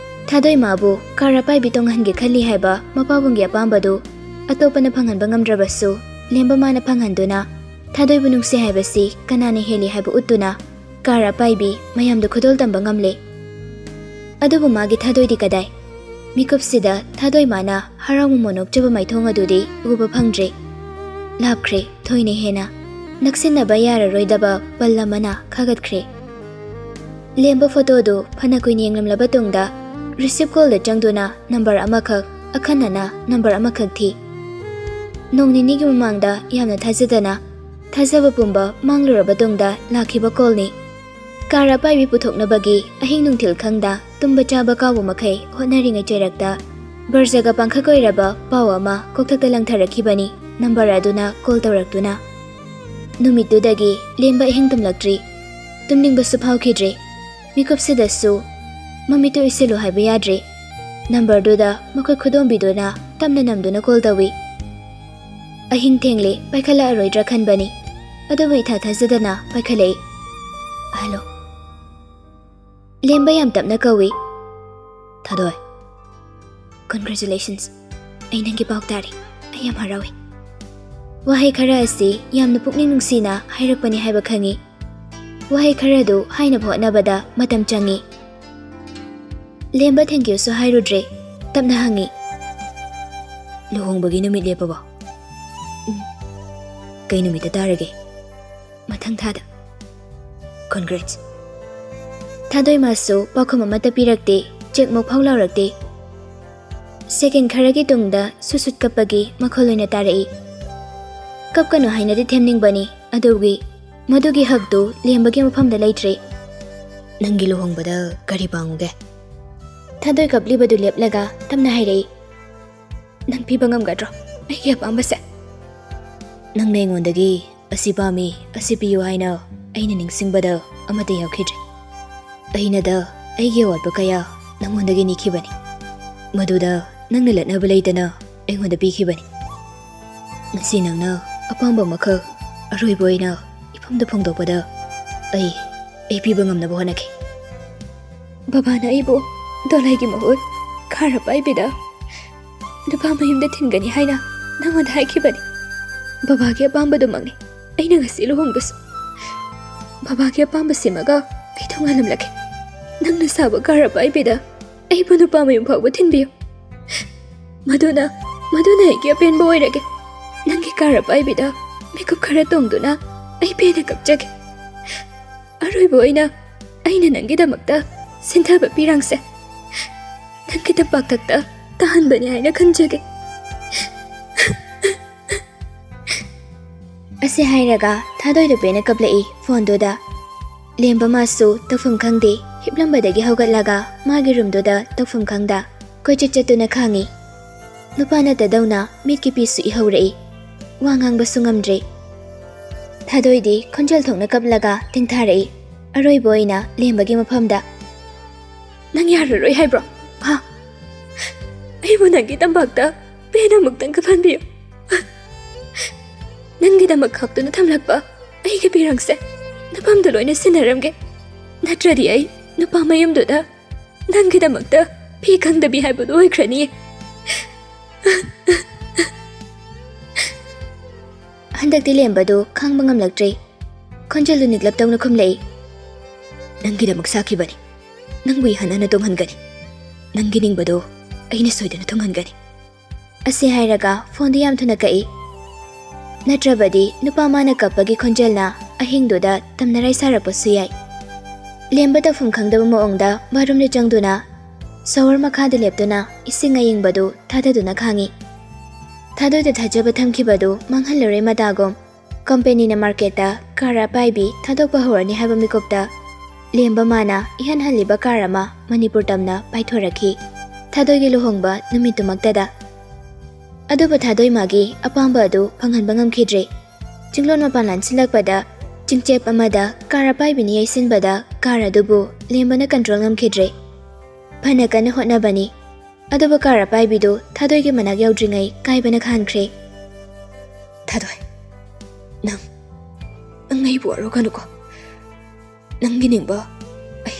ꯊꯥꯗꯣꯏ ꯃꯥꯕꯨ ꯀꯥꯔ ꯑꯄꯥꯏꯕꯤ ꯇꯣꯡꯍꯟꯒꯦ ꯈꯜꯂꯤ ꯍꯥꯏꯕ ꯃꯄꯥꯕꯨꯡꯒꯤ ꯑꯄꯥꯝꯕꯗꯨ ꯑꯇꯣꯞꯄꯅ ꯐꯪꯍꯟꯕ ꯉꯝꯗ꯭ꯔꯕꯁꯨ ꯂꯦꯝꯕ ꯃꯥꯅ ꯐꯪꯍꯟꯗꯨꯅ ꯊꯥꯗꯣꯏꯕꯨ ꯅꯨꯡꯁꯤ ꯍꯥꯏꯕꯁꯤ ꯀꯅꯥꯅ ꯍꯦꯜꯂꯤ ꯍꯥꯏꯕ ꯎꯠꯇꯨꯅ ꯀꯥꯔ ꯑꯄꯥꯏꯕꯤ ꯃꯌꯥꯝꯗ ꯈꯨꯗꯣꯜ ꯇꯝꯕ ꯉꯝꯂꯦ꯫ ꯑꯗꯨꯕꯨ ꯃꯥꯒꯤ ꯊꯥꯗꯣꯏꯗꯤ ꯀꯗꯥꯏ? ꯃꯤꯀꯨꯞꯁꯤꯗ ꯊꯥꯗꯣꯏ ꯃꯥꯅ ꯍꯔꯥꯎ ꯃꯃꯣꯟ ꯅꯣꯛꯆꯕ ꯃꯥꯏꯊꯣꯡ ꯑꯗꯨꯗꯤ ꯎꯕ ꯐꯪꯗ꯭ꯔꯦ꯫ ꯂꯥꯞꯈ꯭ꯔꯦ ꯊꯣꯏꯅ ꯍꯦꯟꯅ꯫ ꯅꯛꯁꯤꯟꯅꯕ ꯌꯥꯔꯔꯣꯏꯗꯕ ꯄꯜ ꯑꯃꯅ ꯈꯥꯒꯠꯈ꯭ꯔꯦ꯫ ꯂꯦꯝꯕ ꯐꯣꯇꯣꯗꯨ ꯐꯅ ꯀꯨꯏꯅ ꯌꯦꯡꯂꯝꯂꯕ ꯇꯨꯡꯗ ꯔꯤꯁꯤꯞ ꯀꯣꯜꯗ ꯆꯪꯗꯨꯅ ꯅꯝꯕꯔ ꯑꯃꯈꯛ, ꯑꯈꯟꯅꯅ ꯅꯝꯕꯔ ꯑꯃꯈꯛ ꯊꯤ꯫ ꯅꯣꯡ ꯅꯤꯅꯤꯒꯤ ꯃꯃꯥꯡꯗ ꯌꯥꯝꯅ ꯊꯥꯖꯗꯅ, ꯊꯥꯖꯕ ꯄꯨꯝꯕ ꯃꯥꯡꯂꯨꯔꯕ ꯇꯨꯡꯗ ꯂꯥꯛꯈꯤꯕ ꯀꯣꯜꯅꯤ꯫ ꯀꯥꯔ ꯑꯄꯥꯏꯕꯤ ꯄꯨꯊꯣꯛꯅꯕꯒꯤ ꯑꯍꯤꯡ ꯅꯨꯡꯊꯤꯜ ꯈꯪꯗ ꯇꯨꯝꯕ ꯆꯥꯕ ꯀꯥꯎꯕ ꯃꯈꯩ ꯍꯣꯠꯅꯔꯤꯉꯩ ꯆꯩꯔꯛꯇ ꯕꯔꯖꯒ ꯄꯥꯡꯈꯛ ꯑꯣꯏꯔꯕ ꯄꯥꯎ ꯑꯃ ꯀꯣꯛꯊꯛꯇ ꯂꯪꯊꯔꯛꯈꯤꯕꯅꯤ꯫ ꯅꯝꯕꯔ ꯑꯗꯨꯅ ꯀꯣꯜ ꯇꯧꯔꯛꯇꯨꯅ꯫ ꯅꯨꯃꯤꯠꯇꯨꯗꯒꯤ ꯂꯦꯝꯕ ꯑꯍꯤꯡ ꯇꯨꯝꯂꯛꯇ꯭ꯔꯤ꯫ ꯇꯨꯝꯅꯤꯡꯕꯁꯨ ꯐꯥꯎꯈꯤꯗ꯭ꯔꯦ꯫ ꯃꯤꯀꯨꯞꯁꯤꯗꯁꯨ ꯃꯃꯤꯠꯇꯨ ꯎꯏꯁꯤꯜꯂꯨ ꯍꯥꯏꯕ ꯌꯥꯗ꯭ꯔꯦ꯫ ꯅꯝꯕꯔꯗꯨꯗ ꯃꯈꯨꯠ ꯈꯨꯗꯣꯝꯕꯤꯗꯨꯅ ꯇꯞꯅ ꯅꯝꯗꯨꯅ ꯀꯣꯜ ꯇꯧꯏ꯫ ꯑꯍꯤꯡ ꯊꯦꯡꯂꯦ, ꯄꯥꯏꯈꯠꯂꯛꯑꯔꯣꯏꯗ꯭ꯔꯥ ꯈꯟꯕꯅꯤ, ꯑꯗꯨꯕꯨ ꯏꯊꯥ ꯊꯥꯖꯗꯅ ꯄꯥꯏꯈꯠꯂꯛꯏ꯫ "ꯍꯜꯂꯣ?" ꯂꯦꯝꯕ ꯌꯥꯝ ꯇꯞꯅ ꯀꯧꯏ꯫ "ꯊꯥꯗꯣꯏ, congratulations꯫ ꯑꯩ ꯅꯪꯒꯤ ꯄꯥꯎ ꯇꯥꯔꯦ꯫ ꯑꯩ ꯌꯥꯝ ꯍꯔꯥꯎꯏ꯫" ꯋꯥꯍꯩ ꯈꯔ ꯑꯁꯤ ꯌꯥꯝꯅ ꯄꯨꯛꯅꯤꯡ ꯅꯨꯡꯁꯤꯅ ꯍꯥꯏꯔꯛꯄꯅꯤ ꯍꯥꯏꯕ ꯈꯪꯏ꯫ ꯋꯥꯍꯩ ꯈꯔꯗꯨ ꯍꯥꯏꯅꯕ ꯍꯣꯠꯅꯕꯗ ꯃꯇꯝ ꯆꯪꯏ꯫ ꯂꯦꯝꯕ thank youꯁꯨ ꯍꯥꯏꯔꯨꯗ꯭ꯔꯦ꯫ ꯇꯞꯅ ꯍꯪꯏ, "ꯂꯨꯍꯣꯡꯕꯒꯤ ꯅꯨꯃꯤꯠ ꯂꯦꯞꯄꯕꯣ?" "ꯎꯝ꯫" "ꯀꯩ ꯅꯨꯃꯤꯠꯇ ꯇꯥꯔꯒꯦ?" "ꯃꯊꯪ ꯊꯥꯗ꯫" "Congrats꯫" ꯊꯥꯗꯣꯏ ꯃꯥꯁꯨ ꯄꯥꯎꯈꯨꯝ ꯑꯃꯠꯇ ꯄꯤꯔꯛꯇꯦ, ꯆꯦꯛꯃꯨꯛ ꯐꯥꯎ ꯂꯥꯎꯔꯛꯇꯦ꯫ ꯁꯦꯀꯦꯟ ꯈꯔꯒꯤ ꯇꯨꯡꯗ ꯁꯨꯠ ꯁꯨꯠ ꯀꯞꯄꯒꯤ ꯃꯈꯣꯜ ꯑꯣꯏꯅ ꯇꯥꯔꯛꯏ꯫ ꯀꯞꯀꯅꯨ ꯍꯥꯏꯅꯗꯤ ꯊꯦꯝꯅꯤꯡꯕꯅꯤ, ꯑꯗꯨꯒꯤ ꯃꯗꯨꯒꯤ ꯍꯛꯇꯨ ꯂꯦꯝꯕꯒꯤ ꯃꯐꯝꯗ ꯂꯩꯇ꯭ꯔꯦ꯫ "ꯅꯪꯒꯤ ꯂꯨꯍꯣꯡꯕꯗ ꯀꯔꯤ ꯄꯥꯡꯉꯨꯒꯦ?" ꯊꯥꯗꯣꯏ ꯀꯞꯂꯤꯕꯗꯨ ꯂꯦꯞꯂꯒ ꯇꯞꯅ ꯍꯥꯏꯔꯛꯏ, "ꯅꯪ ꯄꯤꯕ ꯉꯝꯒꯗ꯭ꯔꯣ ꯑꯩꯒꯤ ꯑꯄꯥꯝꯕꯁꯦ?" "ꯅꯪꯅ ꯑꯩꯉꯣꯟꯗꯒꯤ ꯑꯁꯤ ꯄꯥꯝꯃꯤ, ꯑꯁꯤ ꯄꯤꯌꯨ ꯍꯥꯏꯅ ꯑꯩꯅ ꯅꯤꯡꯁꯤꯡꯕꯗ ꯑꯃꯠꯇ ꯌꯥꯎꯈꯤꯗ꯭ꯔꯦ꯫ ꯑꯩꯅꯗ ꯑꯩꯒꯤ ꯑꯋꯥꯠꯄ ꯀꯌꯥ ꯅꯪꯉꯣꯟꯗꯒꯤ ꯅꯤꯈꯤꯕꯅꯤ꯫ ꯃꯗꯨꯗ ꯅꯪꯅ ꯂꯠꯅꯕ ꯂꯩꯇꯅ ꯑꯩꯉꯣꯟꯗ ꯄꯤꯈꯤꯕꯅꯤ꯫ ꯉꯁꯤ ꯅꯪꯅ ꯑꯄꯥꯝꯕ ꯑꯃꯈꯛ ꯑꯔꯣꯏꯕ ꯑꯣꯏꯅ ꯏꯐꯝꯗ ꯐꯣꯡꯗꯣꯛꯄꯗ ꯑꯩ, ꯑꯩ ꯄꯤꯕ ꯉꯝꯅꯕ ꯍꯣꯠꯅꯒꯦ꯫" ꯕꯕꯥꯅ ꯑꯩꯕꯨ ꯗꯣꯂꯥꯏꯒꯤ ꯃꯍꯨꯠ ꯈꯥꯔ ꯄꯥꯏꯕꯤꯗ ꯅꯨꯄꯥ ꯃꯌꯨꯝꯗ ꯊꯤꯟꯒꯅꯤ ꯍꯥꯏꯅ ꯅꯉꯣꯟꯗ ꯍꯥꯏꯈꯤꯕꯅꯤ꯫ ꯕꯕꯥꯒꯤ ꯑꯄꯥꯝꯕꯗꯨꯃꯛꯅꯤ ꯑꯩꯅ ꯉꯁꯤ ꯂꯨꯍꯣꯡꯕꯁꯨ꯫ ꯕꯕꯥꯒꯤ ꯑꯄꯥꯝꯕꯁꯤꯃꯒ ꯑꯩ ꯊꯨꯡꯍꯜꯂꯝꯂꯒꯦ꯫ ꯅꯪꯅ ꯁꯥꯕ ꯀꯥꯔ ꯄꯥꯏꯕꯤꯗ ꯑꯩꯕꯨ ꯅꯨꯄꯥ ꯃꯌꯨꯝ ꯐꯥꯎꯕ ꯊꯤꯟꯕꯤꯌꯨ꯫ ꯃꯗꯨꯅ, ꯃꯗꯨꯅ ꯑꯩꯒꯤ ꯑꯄꯦꯟꯕ ꯑꯣꯏꯔꯒꯦ꯫ ꯅꯪꯒꯤ ꯀꯥꯔ ꯄꯥꯏꯕꯤꯗ ꯃꯤꯀꯨꯞ ꯈꯔ ꯇꯣꯡꯗꯨꯅ ꯑꯩ ꯄꯦꯟꯅ ꯀꯞꯆꯒꯦ꯫ ꯑꯔꯣꯏꯕ ꯑꯣꯏꯅ ꯑꯩꯅ ꯅꯪꯒꯤꯗꯃꯛꯇ ꯁꯤꯟꯊꯕ ꯄꯤꯔꯥꯡꯁꯦ ꯅꯪꯒꯤ ꯇꯝꯄꯥꯛꯊꯛꯇ ꯇꯥꯍꯟꯕꯅꯤ ꯍꯥꯏꯅ ꯈꯟꯖꯒꯦ꯫ ꯑꯁꯤ ꯍꯥꯏꯔꯒ ꯊꯥꯗꯣꯏꯗꯨ ꯄꯦꯟꯅ ꯀꯞꯂꯛꯏ ꯐꯣꯟꯗꯨꯗ꯫ ꯂꯦꯝꯕ ꯃꯥꯁꯨ ꯇꯧꯐꯝ ꯈꯪꯗꯦ, ꯍꯤꯞꯂꯝꯕꯗꯒꯤ ꯍꯧꯒꯠꯂꯒ ꯃꯥꯒꯤ ꯔꯨꯝꯗꯨꯗ ꯇꯧꯐꯝ ꯈꯪꯗ ꯀꯣꯏꯆꯠ ꯆꯠꯇꯨꯅ ꯈꯥꯡꯉꯤ꯫ ꯅꯨꯄꯥ ꯅꯠꯇꯗꯧꯅ ꯃꯤꯠꯀꯤ ꯄꯤꯁꯨ ꯏꯍꯧꯔꯛꯏ꯫ ꯋꯥ ꯉꯥꯡꯕꯁꯨ ꯉꯝꯗ꯭ꯔꯦ꯫ ꯊꯥꯗꯣꯏꯗꯤ ꯈꯣꯟꯖꯦꯜ ꯊꯣꯛꯅ ꯀꯞꯂꯒ ꯇꯦꯡꯊꯥꯔꯛꯏ꯫ ꯑꯔꯣꯏꯕ ꯑꯣꯏꯅ ꯂꯦꯝꯕꯒꯤ ꯃꯐꯝꯗ, "ꯅꯪ ꯌꯥꯔꯔꯣꯏ ꯍꯥꯏꯕ꯭ꯔꯣ? ꯍꯥ? ꯑꯩꯕꯨ ꯅꯪꯒꯤ ꯇꯝꯄꯥꯛꯇ ꯄꯦꯟ ꯑꯃꯨꯛꯇꯪ ꯀꯞꯍꯟꯕꯤꯌꯨ꯫ ꯅꯪꯒꯤꯗꯃꯛ ꯈꯥꯛꯇꯨꯅ ꯊꯝꯂꯛꯄ ꯑꯩꯒꯤ ꯄꯤꯔꯪꯁꯦ ꯅꯐꯝꯗ ꯂꯣꯏꯅ ꯁꯤꯟꯅꯔꯝꯒꯦ꯫ ꯅꯠꯇ꯭ꯔꯗꯤ ꯑꯩ ꯅꯨꯄꯥ ꯃꯌꯨꯝꯗꯨꯗ ꯅꯪꯒꯤꯗꯃꯛꯇ ꯐꯤ ꯈꯪꯗꯕꯤ ꯍꯥꯏꯕꯗꯨ ꯑꯣꯏꯈ꯭ꯔꯅꯤꯌꯦ꯫" ꯍꯟꯗꯛꯇꯤ ꯂꯦꯝꯕꯗꯨ ꯈꯥꯡꯕ ꯉꯝꯂꯛꯇ꯭ꯔꯦ꯫ ꯈꯣꯟꯖꯦꯜꯗꯨ ꯅꯤꯛꯂꯞ ꯇꯧꯅ ꯈꯨꯝꯂꯛꯏ꯫ "ꯅꯪꯒꯤꯗꯃꯛ ꯁꯥꯈꯤꯕꯅꯤ꯫ ꯅꯪꯕꯨ ꯏꯍꯟ ꯍꯟꯅ ꯇꯣꯡꯍꯟꯒꯅꯤ꯫ ꯅꯪꯒꯤ ꯅꯤꯡꯕꯗꯨ ꯑꯩꯅ ꯁꯣꯏꯗꯅ ꯊꯨꯡꯍꯟꯒꯅꯤ꯫" ꯑꯁꯤ ꯍꯥꯏꯔꯒ ꯐꯣꯟꯗꯨ ꯌꯥꯝ ꯊꯨꯅ ꯀꯛꯏ꯫ ꯅꯠꯇ꯭ꯔꯕꯗꯤ ꯅꯨꯄꯥ ꯃꯥꯅ ꯀꯞꯄꯒꯤ ꯈꯣꯟꯖꯦꯜꯅ ꯑꯍꯤꯡꯗꯨꯗ ꯇꯝꯅꯔꯥꯏ ꯁꯥꯔꯛꯄꯁꯨ ꯌꯥꯏ꯫ ꯂꯦꯝꯕ ꯇꯧꯐꯝ ꯈꯪꯗꯕ ꯃꯑꯣꯡꯗ ꯕꯥꯠꯔꯨꯝꯗ ꯆꯪꯗꯨꯅ ꯁꯣꯋꯔ ꯃꯈꯥꯗ ꯂꯦꯞꯇꯨꯅ ꯏꯁꯤꯡ ꯑꯌꯤꯡꯕꯗꯨ ꯊꯥꯗꯗꯨꯅ ꯈꯥꯡꯉꯤ꯫ ꯊꯥꯗꯣꯏꯗ ꯊꯥꯖꯕ ꯊꯝꯈꯤꯕꯗꯨ ꯃꯥꯡꯍꯜꯂꯔꯣꯏ ꯃꯇꯥꯒꯨꯝ, ꯀꯝꯄꯦꯅꯤꯅ ꯃꯥꯔꯀꯦꯠꯇ ꯀꯥꯔ ꯑꯄꯥꯏꯕꯤ ꯊꯥꯗꯣꯛꯄ ꯍꯧꯔꯅꯤ ꯍꯥꯏꯕ ꯃꯤꯀꯨꯞꯇ ꯂꯦꯝꯕ ꯃꯥꯅ ꯏꯍꯟ ꯍꯜꯂꯤꯕ ꯀꯥꯔ ꯑꯃ ꯃꯅꯤꯄꯨꯔ ꯇꯝꯅ ꯄꯥꯏꯊꯣꯔꯛꯈꯤ꯫ ꯊꯥꯗꯣꯏꯒꯤ ꯂꯨꯍꯣꯡꯕ ꯅꯨꯃꯤꯠꯇꯨꯃꯛꯇꯗ꯫ ꯑꯗꯨꯕꯨ ꯊꯥꯗꯣꯏ ꯃꯥꯒꯤ ꯑꯄꯥꯝꯕ ꯑꯗꯨ ꯐꯪꯍꯟꯕ ꯉꯝꯈꯤꯗ꯭ꯔꯦ꯫ ꯆꯤꯡꯂꯣꯟ ꯃꯄꯥꯟ ꯂꯥꯟꯁꯤꯜꯂꯛꯄꯗ ꯆꯤꯡꯆꯦꯞ ꯑꯃꯗ ꯀꯥꯔ ꯑꯄꯥꯏꯕꯤꯅ ꯌꯩꯁꯤꯟꯕꯗ ꯀꯥꯔ ꯑꯗꯨꯕꯨ ꯂꯦꯝꯕꯅ ꯀꯟꯇ꯭ꯔꯣꯜ ꯉꯝꯈꯤꯗ꯭ꯔꯦ꯫ ꯐꯅ ꯀꯟꯅ ꯍꯣꯠꯅꯕꯅꯤ, ꯑꯗꯨꯕꯨ ꯀꯥꯔ ꯑꯄꯥꯏꯕꯤꯗꯨ ꯊꯥꯗꯣꯏꯒꯤ ꯃꯅꯥꯛ ꯌꯧꯗ꯭ꯔꯤꯉꯩ ꯀꯥꯏꯕꯅ ꯈꯥꯟꯈ꯭ꯔꯦ꯫ "ꯊꯥꯗꯣꯏ, ꯅꯪ, ꯅꯪ ꯑꯩꯕꯨ ꯋꯥꯔꯧꯒꯅꯨꯀꯣ꯫ ꯅꯪꯒꯤ ꯅꯤꯡꯕ ꯑꯩ,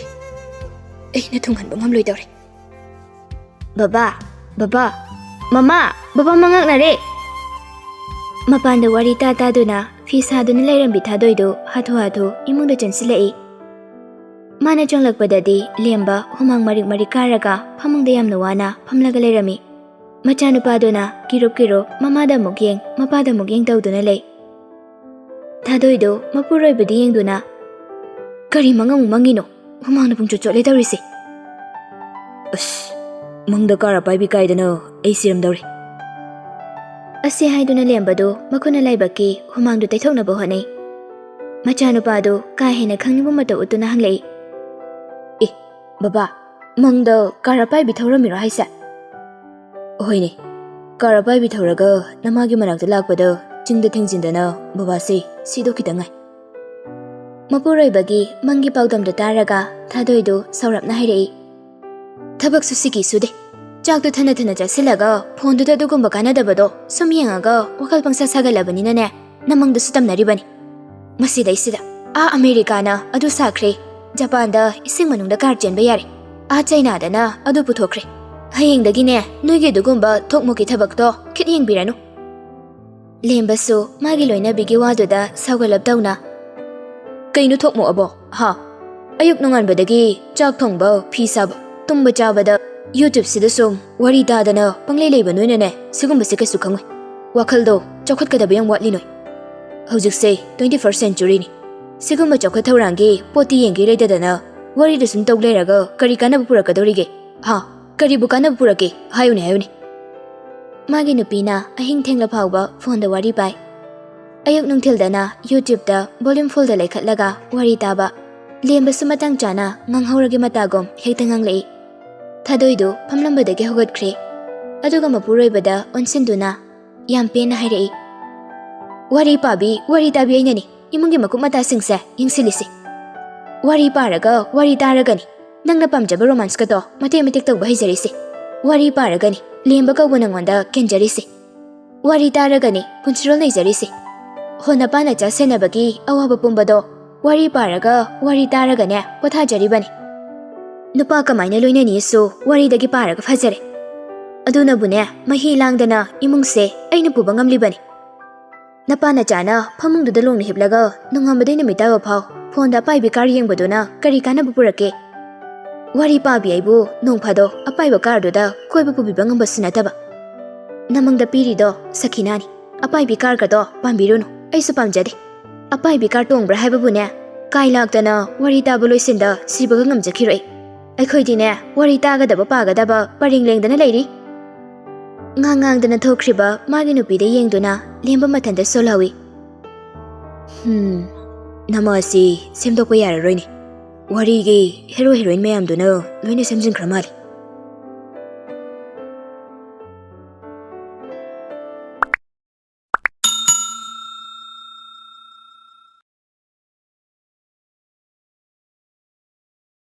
ꯑꯩꯅ ꯊꯨꯡꯍꯟꯕ ꯉꯝꯂꯣꯏꯗꯧꯔꯦ꯫" "ꯕꯕꯥ, ꯕꯕꯥ, ꯃꯃꯥ, ꯕꯕꯥ ꯃꯉꯛꯅꯔꯦ!" ꯃꯄꯥꯟꯗ ꯋꯥꯔꯤ ꯇꯥ ꯇꯥꯗꯨꯅ ꯐꯤ ꯁꯥꯗꯨꯅ ꯂꯩꯔꯝꯕꯤ ꯊꯥꯗꯣꯏꯗꯨ ꯍꯥꯊꯨ ꯍꯥꯊꯨ ꯏꯃꯨꯡꯗ ꯆꯦꯟꯁꯤꯜꯂꯛꯏ꯫ ꯃꯥꯅ ꯆꯪꯂꯛꯄꯗꯗꯤ ꯂꯦꯝꯕ ꯍꯨꯃꯥꯡ ꯃꯔꯤꯛ ꯃꯔꯤꯛ ꯀꯥꯔꯒ ꯐꯃꯨꯡꯗ ꯌꯥꯝꯅ ꯋꯥꯅ ꯐꯝꯂꯒ ꯂꯩꯔꯝꯃꯤ꯫ ꯃꯆꯥꯅꯨꯄꯥꯗꯨꯅ ꯀꯤꯔꯨꯞ ꯀꯤꯔꯨꯞ ꯃꯃꯥꯗ ꯑꯃꯨꯛ ꯌꯦꯡ, ꯃꯄꯥꯗ ꯑꯃꯨꯛ ꯌꯦꯡ ꯇꯧꯗꯨꯅ ꯂꯩ꯫ ꯊꯥꯗꯣꯏꯗꯨ ꯃꯄꯨꯔꯣꯏꯕꯗ ꯌꯦꯡꯗꯨꯅ, "ꯀꯔꯤ ꯃꯪ ꯑꯃꯨꯛ ꯃꯪꯉꯤꯅꯣ? ꯍꯨꯃꯥꯡꯅ ꯄꯨꯡꯆꯣꯠ ꯆꯣꯠꯂꯦ ꯇꯧꯔꯤꯁꯦ꯫" "ꯑꯁ, ꯃꯪꯗ ꯀꯥꯔ ꯄꯥꯏꯕꯤ ꯀꯥꯏꯗꯅ ꯑꯩ ꯁꯤꯔꯝꯗꯧꯔꯦ꯫" ꯑꯁꯤ ꯍꯥꯏꯗꯨꯅ ꯂꯦꯝꯕꯗꯨ ꯃꯈꯨꯠꯅ ꯂꯥꯏꯕꯛꯀꯤ ꯍꯨꯃꯥꯡꯗꯨ ꯇꯩꯊꯣꯛꯅꯕ ꯍꯣꯠꯅꯩ꯫ ꯃꯆꯥꯅꯨꯄꯥꯗꯨ ꯀꯥ ꯍꯦꯟꯅ ꯈꯪꯅꯤꯡꯕ ꯃꯇꯧ ꯎꯠꯇꯨꯅ ꯍꯪꯂꯛꯏ꯫ "ꯑꯦ, ꯕꯕꯥ, ꯃꯪꯗ ꯀꯥꯔ ꯄꯥꯏꯕꯤ ꯊꯧꯔꯝꯃꯤꯔꯣ ꯍꯥꯏꯁꯦ?" "ꯍꯣꯏꯅꯦ, ꯀꯥꯔ ꯄꯥꯏꯕꯤ ꯊꯧꯔꯒ ꯅꯃꯥꯒꯤ ꯃꯅꯥꯛꯇ ꯂꯥꯛꯄꯗ ꯆꯤꯡꯗ ꯊꯤꯡꯖꯤꯟꯗꯅ ꯕꯕꯥꯁꯦ ꯁꯤꯗꯣꯛꯈꯤꯗ ꯉꯥꯏ꯫ ꯃꯄꯨꯔꯣꯏꯕꯒꯤ ꯃꯪꯒꯤ ꯄꯥꯎꯗꯝꯗꯨ ꯇꯥꯔꯒ ꯊꯥꯗꯣꯏꯗꯨ ꯁꯧꯔꯞꯅ ꯍꯥꯏꯔꯛꯏ, "ꯊꯕꯛꯁꯨ ꯁꯤꯀꯤ ꯁꯨꯗꯦ꯫ ꯆꯥꯛꯇꯨ ꯊꯅ ꯊꯅ ꯆꯥꯁꯤꯜꯂꯒ ꯐꯣꯟꯗꯨꯗ ꯑꯗꯨꯒꯨꯝꯕ ꯀꯥꯟꯅꯗꯕꯗꯣ ꯁꯨꯝ ꯌꯦꯡꯉꯒ ꯋꯥꯈꯜ ꯄꯪꯁꯥ ꯁꯥꯒꯠꯂꯕꯅꯤꯅꯅꯦ, ꯅꯃꯪꯗꯁꯨ ꯇꯝꯅꯔꯤꯕꯅꯤ꯫ ꯃꯁꯤꯗꯩꯁꯤꯗ ꯑꯥ ꯑꯃꯦꯔꯤꯀꯥꯅ ꯑꯗꯨ ꯁꯥꯈ꯭ꯔꯦ, ꯖꯄꯥꯟꯗ ꯏꯁꯤꯡ ꯃꯅꯨꯡꯗ ꯀꯥꯔ ꯆꯦꯟꯕ ꯌꯥꯔꯦ, ꯑꯥ ꯆꯩꯅꯥꯗꯅ ꯑꯗꯨ ꯄꯨꯊꯣꯛꯈ꯭ꯔꯦ꯫ ꯍꯌꯦꯡꯗꯒꯤꯅꯦ ꯅꯣꯏꯒꯤ ꯑꯗꯨꯒꯨꯝꯕ ꯊꯣꯛꯃꯣꯛꯀꯤ ꯊꯕꯛꯇꯣ ꯈꯤꯠ ꯌꯦꯡꯕꯤꯔꯅꯨ꯫" ꯂꯦꯝꯕꯁꯨ ꯃꯥꯒꯤ ꯂꯣꯏꯅꯕꯤꯒꯤ ꯋꯥꯗꯨꯗ ꯁꯥꯎꯒꯠꯂꯞ ꯇꯧꯅ, "ꯀꯩꯅꯣ ꯊꯣꯛꯃꯣꯛꯑꯕꯣ? ꯍꯥ? ꯑꯌꯨꯛ ꯅꯣꯡꯉꯥꯟꯕꯗꯒꯤ ꯆꯥꯛ ꯊꯣꯡꯕ, ꯐꯤ ꯁꯥꯕ, ꯇꯨꯝꯕ ꯆꯥꯕꯗ YouTube-ꯁꯤꯗ ꯁꯨꯝ ꯋꯥꯔꯤ ꯇꯥꯗꯅ ꯄꯪꯂꯩ ꯂꯩꯕ ꯅꯣꯏꯅꯅꯦ ꯁꯤꯒꯨꯝꯕꯁꯦ ꯀꯩꯁꯨ ꯈꯪꯉꯣꯏ꯫ ꯋꯥꯈꯜꯗꯣ ꯆꯥꯎꯈꯠꯀꯗꯕ ꯌꯥꯝ ꯋꯥꯠꯂꯤ ꯅꯣꯏ꯫ ꯍꯧꯖꯤꯛꯁꯦ twenty-first century-ꯅꯤ꯫ ꯁꯤꯒꯨꯝꯕ ꯆꯥꯎꯈꯠ ꯊꯧꯔꯥꯡꯒꯤ ꯄꯣꯠꯇꯤ ꯌꯦꯡꯒꯦ ꯂꯩꯇꯗꯅ ꯋꯥꯔꯤꯗ ꯁꯨꯝ ꯇꯧ ꯂꯩꯔꯒ ꯀꯔꯤ ꯀꯥꯟꯅꯕ ꯄꯨꯔꯛꯀꯗꯧꯔꯤꯒꯦ? ꯍꯥ? ꯀꯔꯤꯕꯨ ꯀꯥꯟꯅꯕ ꯄꯨꯔꯛꯀꯦ? ꯍꯥꯏꯌꯨꯅꯦ, ꯍꯥꯏꯌꯨꯅꯦ꯫" ꯃꯥꯒꯤ ꯅꯨꯄꯤꯅ ꯑꯍꯤꯡ ꯊꯦꯡꯂ ꯐꯥꯎꯕ ꯐꯣꯟꯗ ꯋꯥꯔꯤ ꯄꯥꯏ꯫ ꯑꯌꯨꯛ ꯅꯨꯡꯊꯤꯜꯗꯅ YouTube-ꯇ volume full-ꯗ ꯂꯩꯈꯠꯂꯒ ꯋꯥꯔꯤ ꯇꯥꯕ꯫ ꯂꯦꯝꯕꯁꯨ ꯃꯇꯥꯡ ꯆꯥꯅ ꯉꯥꯡꯍꯧꯔꯒꯦ ꯃꯇꯥꯒꯨꯝ ꯍꯦꯛꯇ ꯉꯥꯡꯂꯛꯏ꯫ ꯊꯥꯗꯣꯏꯗꯨ ꯐꯝꯂꯝꯕꯗꯒꯤ ꯍꯧꯒꯠꯈ꯭ꯔꯦ꯫ ꯑꯗꯨꯒ ꯃꯄꯨꯔꯣꯏꯕꯗ ꯑꯣꯟꯁꯤꯟꯗꯨꯅ ꯌꯥꯝ ꯄꯦꯟꯅ ꯍꯥꯏꯔꯛꯏ, "ꯋꯥꯔꯤ ꯄꯥꯕꯤ, ꯋꯥꯔꯤ ꯇꯥꯕꯤ ꯑꯩꯅꯅꯤ ꯏꯃꯨꯡꯒꯤ ꯃꯀꯨꯞ ꯃꯇꯥꯁꯤꯡꯁꯦ ꯌꯦꯡꯁꯤꯜꯂꯤꯁꯤ꯫ ꯋꯥꯔꯤ ꯄꯥꯔꯒ ꯋꯥꯔꯤ ꯇꯥꯔꯒꯅꯤ ꯅꯪꯅ ꯄꯥꯝꯖꯕ romance-ꯀꯗꯣ ꯃꯇꯦꯛ ꯃꯇꯦꯛ ꯇꯧꯕ ꯍꯩꯖꯔꯤꯁꯦ꯫ ꯋꯥꯔꯤ ꯄꯥꯔꯒꯅꯤ ꯂꯦꯝꯕ ꯀꯧꯕ ꯅꯪꯉꯣꯟꯗ ꯀꯦꯟꯖꯔꯤꯁꯦ꯫ ꯋꯥꯔꯤ ꯇꯥꯔꯒꯅꯤ ꯄꯨꯟꯁꯤꯔꯣꯜ ꯂꯩꯖꯔꯤꯁꯦ꯫ ꯍꯣ, ꯅꯄꯥ ꯅꯆꯥ ꯁꯦꯟꯅꯕꯒꯤ ꯑꯋꯥꯕ ꯄꯨꯝꯕꯗꯣ ꯋꯥꯔꯤ ꯄꯥꯔꯒ, ꯋꯥꯔꯤ ꯇꯥꯔꯒꯅꯦ ꯄꯣꯊꯥꯖꯔꯤꯕꯅꯤ꯫ ꯅꯨꯄꯥ ꯀꯃꯥꯏꯅ ꯂꯣꯏꯅꯅꯤꯁꯨ ꯋꯥꯔꯤꯗꯒꯤ ꯄꯥꯔꯒ ꯐꯖꯔꯦ꯫ ꯑꯗꯨꯅꯕꯨꯅꯦ ꯃꯍꯤ ꯂꯥꯡꯗꯅ ꯏꯃꯨꯡꯁꯦ ꯑꯩꯅ ꯄꯨꯕ ꯉꯝꯂꯤꯕꯅꯤ꯫ ꯅꯄꯥ ꯅꯆꯥꯅ ꯐꯃꯨꯡꯗꯨꯗ ꯂꯣꯡꯅ ꯍꯤꯞꯂꯒ ꯅꯣꯡꯉꯥꯟꯕꯗꯩ ꯅꯨꯃꯤꯠ ꯇꯥꯕ ꯐꯥꯎ ꯐꯣꯟꯗ ꯑꯄꯥꯏꯕꯤ ꯀꯥꯔ ꯌꯦꯡꯕꯗꯨꯅ ꯀꯔꯤ ꯀꯥꯟꯅꯕ ꯄꯨꯔꯛꯀꯦ? ꯋꯥꯔꯤ ꯄꯥꯕꯤ ꯑꯩꯕꯨ ꯅꯣꯡ ꯐꯥꯗꯣꯛ ꯑꯄꯥꯏꯕ ꯀꯥꯔꯗꯨꯗ ꯀꯣꯏꯕ ꯄꯨꯕꯤꯕ ꯉꯝꯕꯁꯨ ꯅꯠꯇꯕ꯫ ꯅꯃꯪꯗ ꯄꯤꯔꯤꯗꯣ ꯁꯈꯤꯅꯥꯅꯤ꯫ ꯑꯄꯥꯏꯕꯤ ꯀꯥꯔꯒꯗꯣ ꯄꯥꯝꯕꯤꯔꯨꯅꯨ, ꯑꯩꯁꯨ ꯄꯥꯝꯖꯗꯦ꯫ ꯑꯄꯥꯏꯕꯤ ꯀꯥꯔ ꯇꯣꯡꯕ꯭ꯔꯥ ꯍꯥꯏꯕꯕꯨꯅꯦ, ꯀꯥꯏ ꯂꯥꯛꯇꯅ ꯋꯥꯔꯤ ꯇꯥꯕ ꯂꯣꯏꯁꯤꯟꯗ ꯁꯤꯕꯒ ꯉꯝꯖꯈꯤꯔꯣꯏ꯫ ꯑꯩꯈꯣꯏꯗꯤꯅꯦ ꯋꯥꯔꯤ ꯇꯥꯒꯗꯕ ꯄꯥꯒꯗꯕ ꯄꯔꯦꯡ ꯂꯦꯡꯗꯅ ꯂꯩꯔꯤ꯫" ꯉꯥꯡ ꯉꯥꯡꯗꯅ ꯊꯣꯛꯈ꯭ꯔꯤꯕ ꯃꯥꯒꯤ ꯅꯨꯄꯤꯗ ꯌꯦꯡꯗꯨꯅ ꯂꯦꯝꯕ ꯃꯊꯟꯇ ꯁꯣꯜꯍꯧꯏ꯫ "ꯍꯝ, ꯅꯃꯥꯁꯤ ꯁꯦꯝꯗꯣꯛꯄ ꯌꯥꯔꯔꯣꯏꯅꯦ꯫ ꯋꯥꯔꯤꯒꯤ ꯍꯦꯔꯣ ꯍꯦꯔꯣꯏꯟ ꯃꯌꯥꯝꯗꯨꯅ ꯂꯣꯏꯅ ꯁꯦꯝꯖꯤꯟꯈ꯭ꯔ ꯃꯥꯜꯂꯦ꯫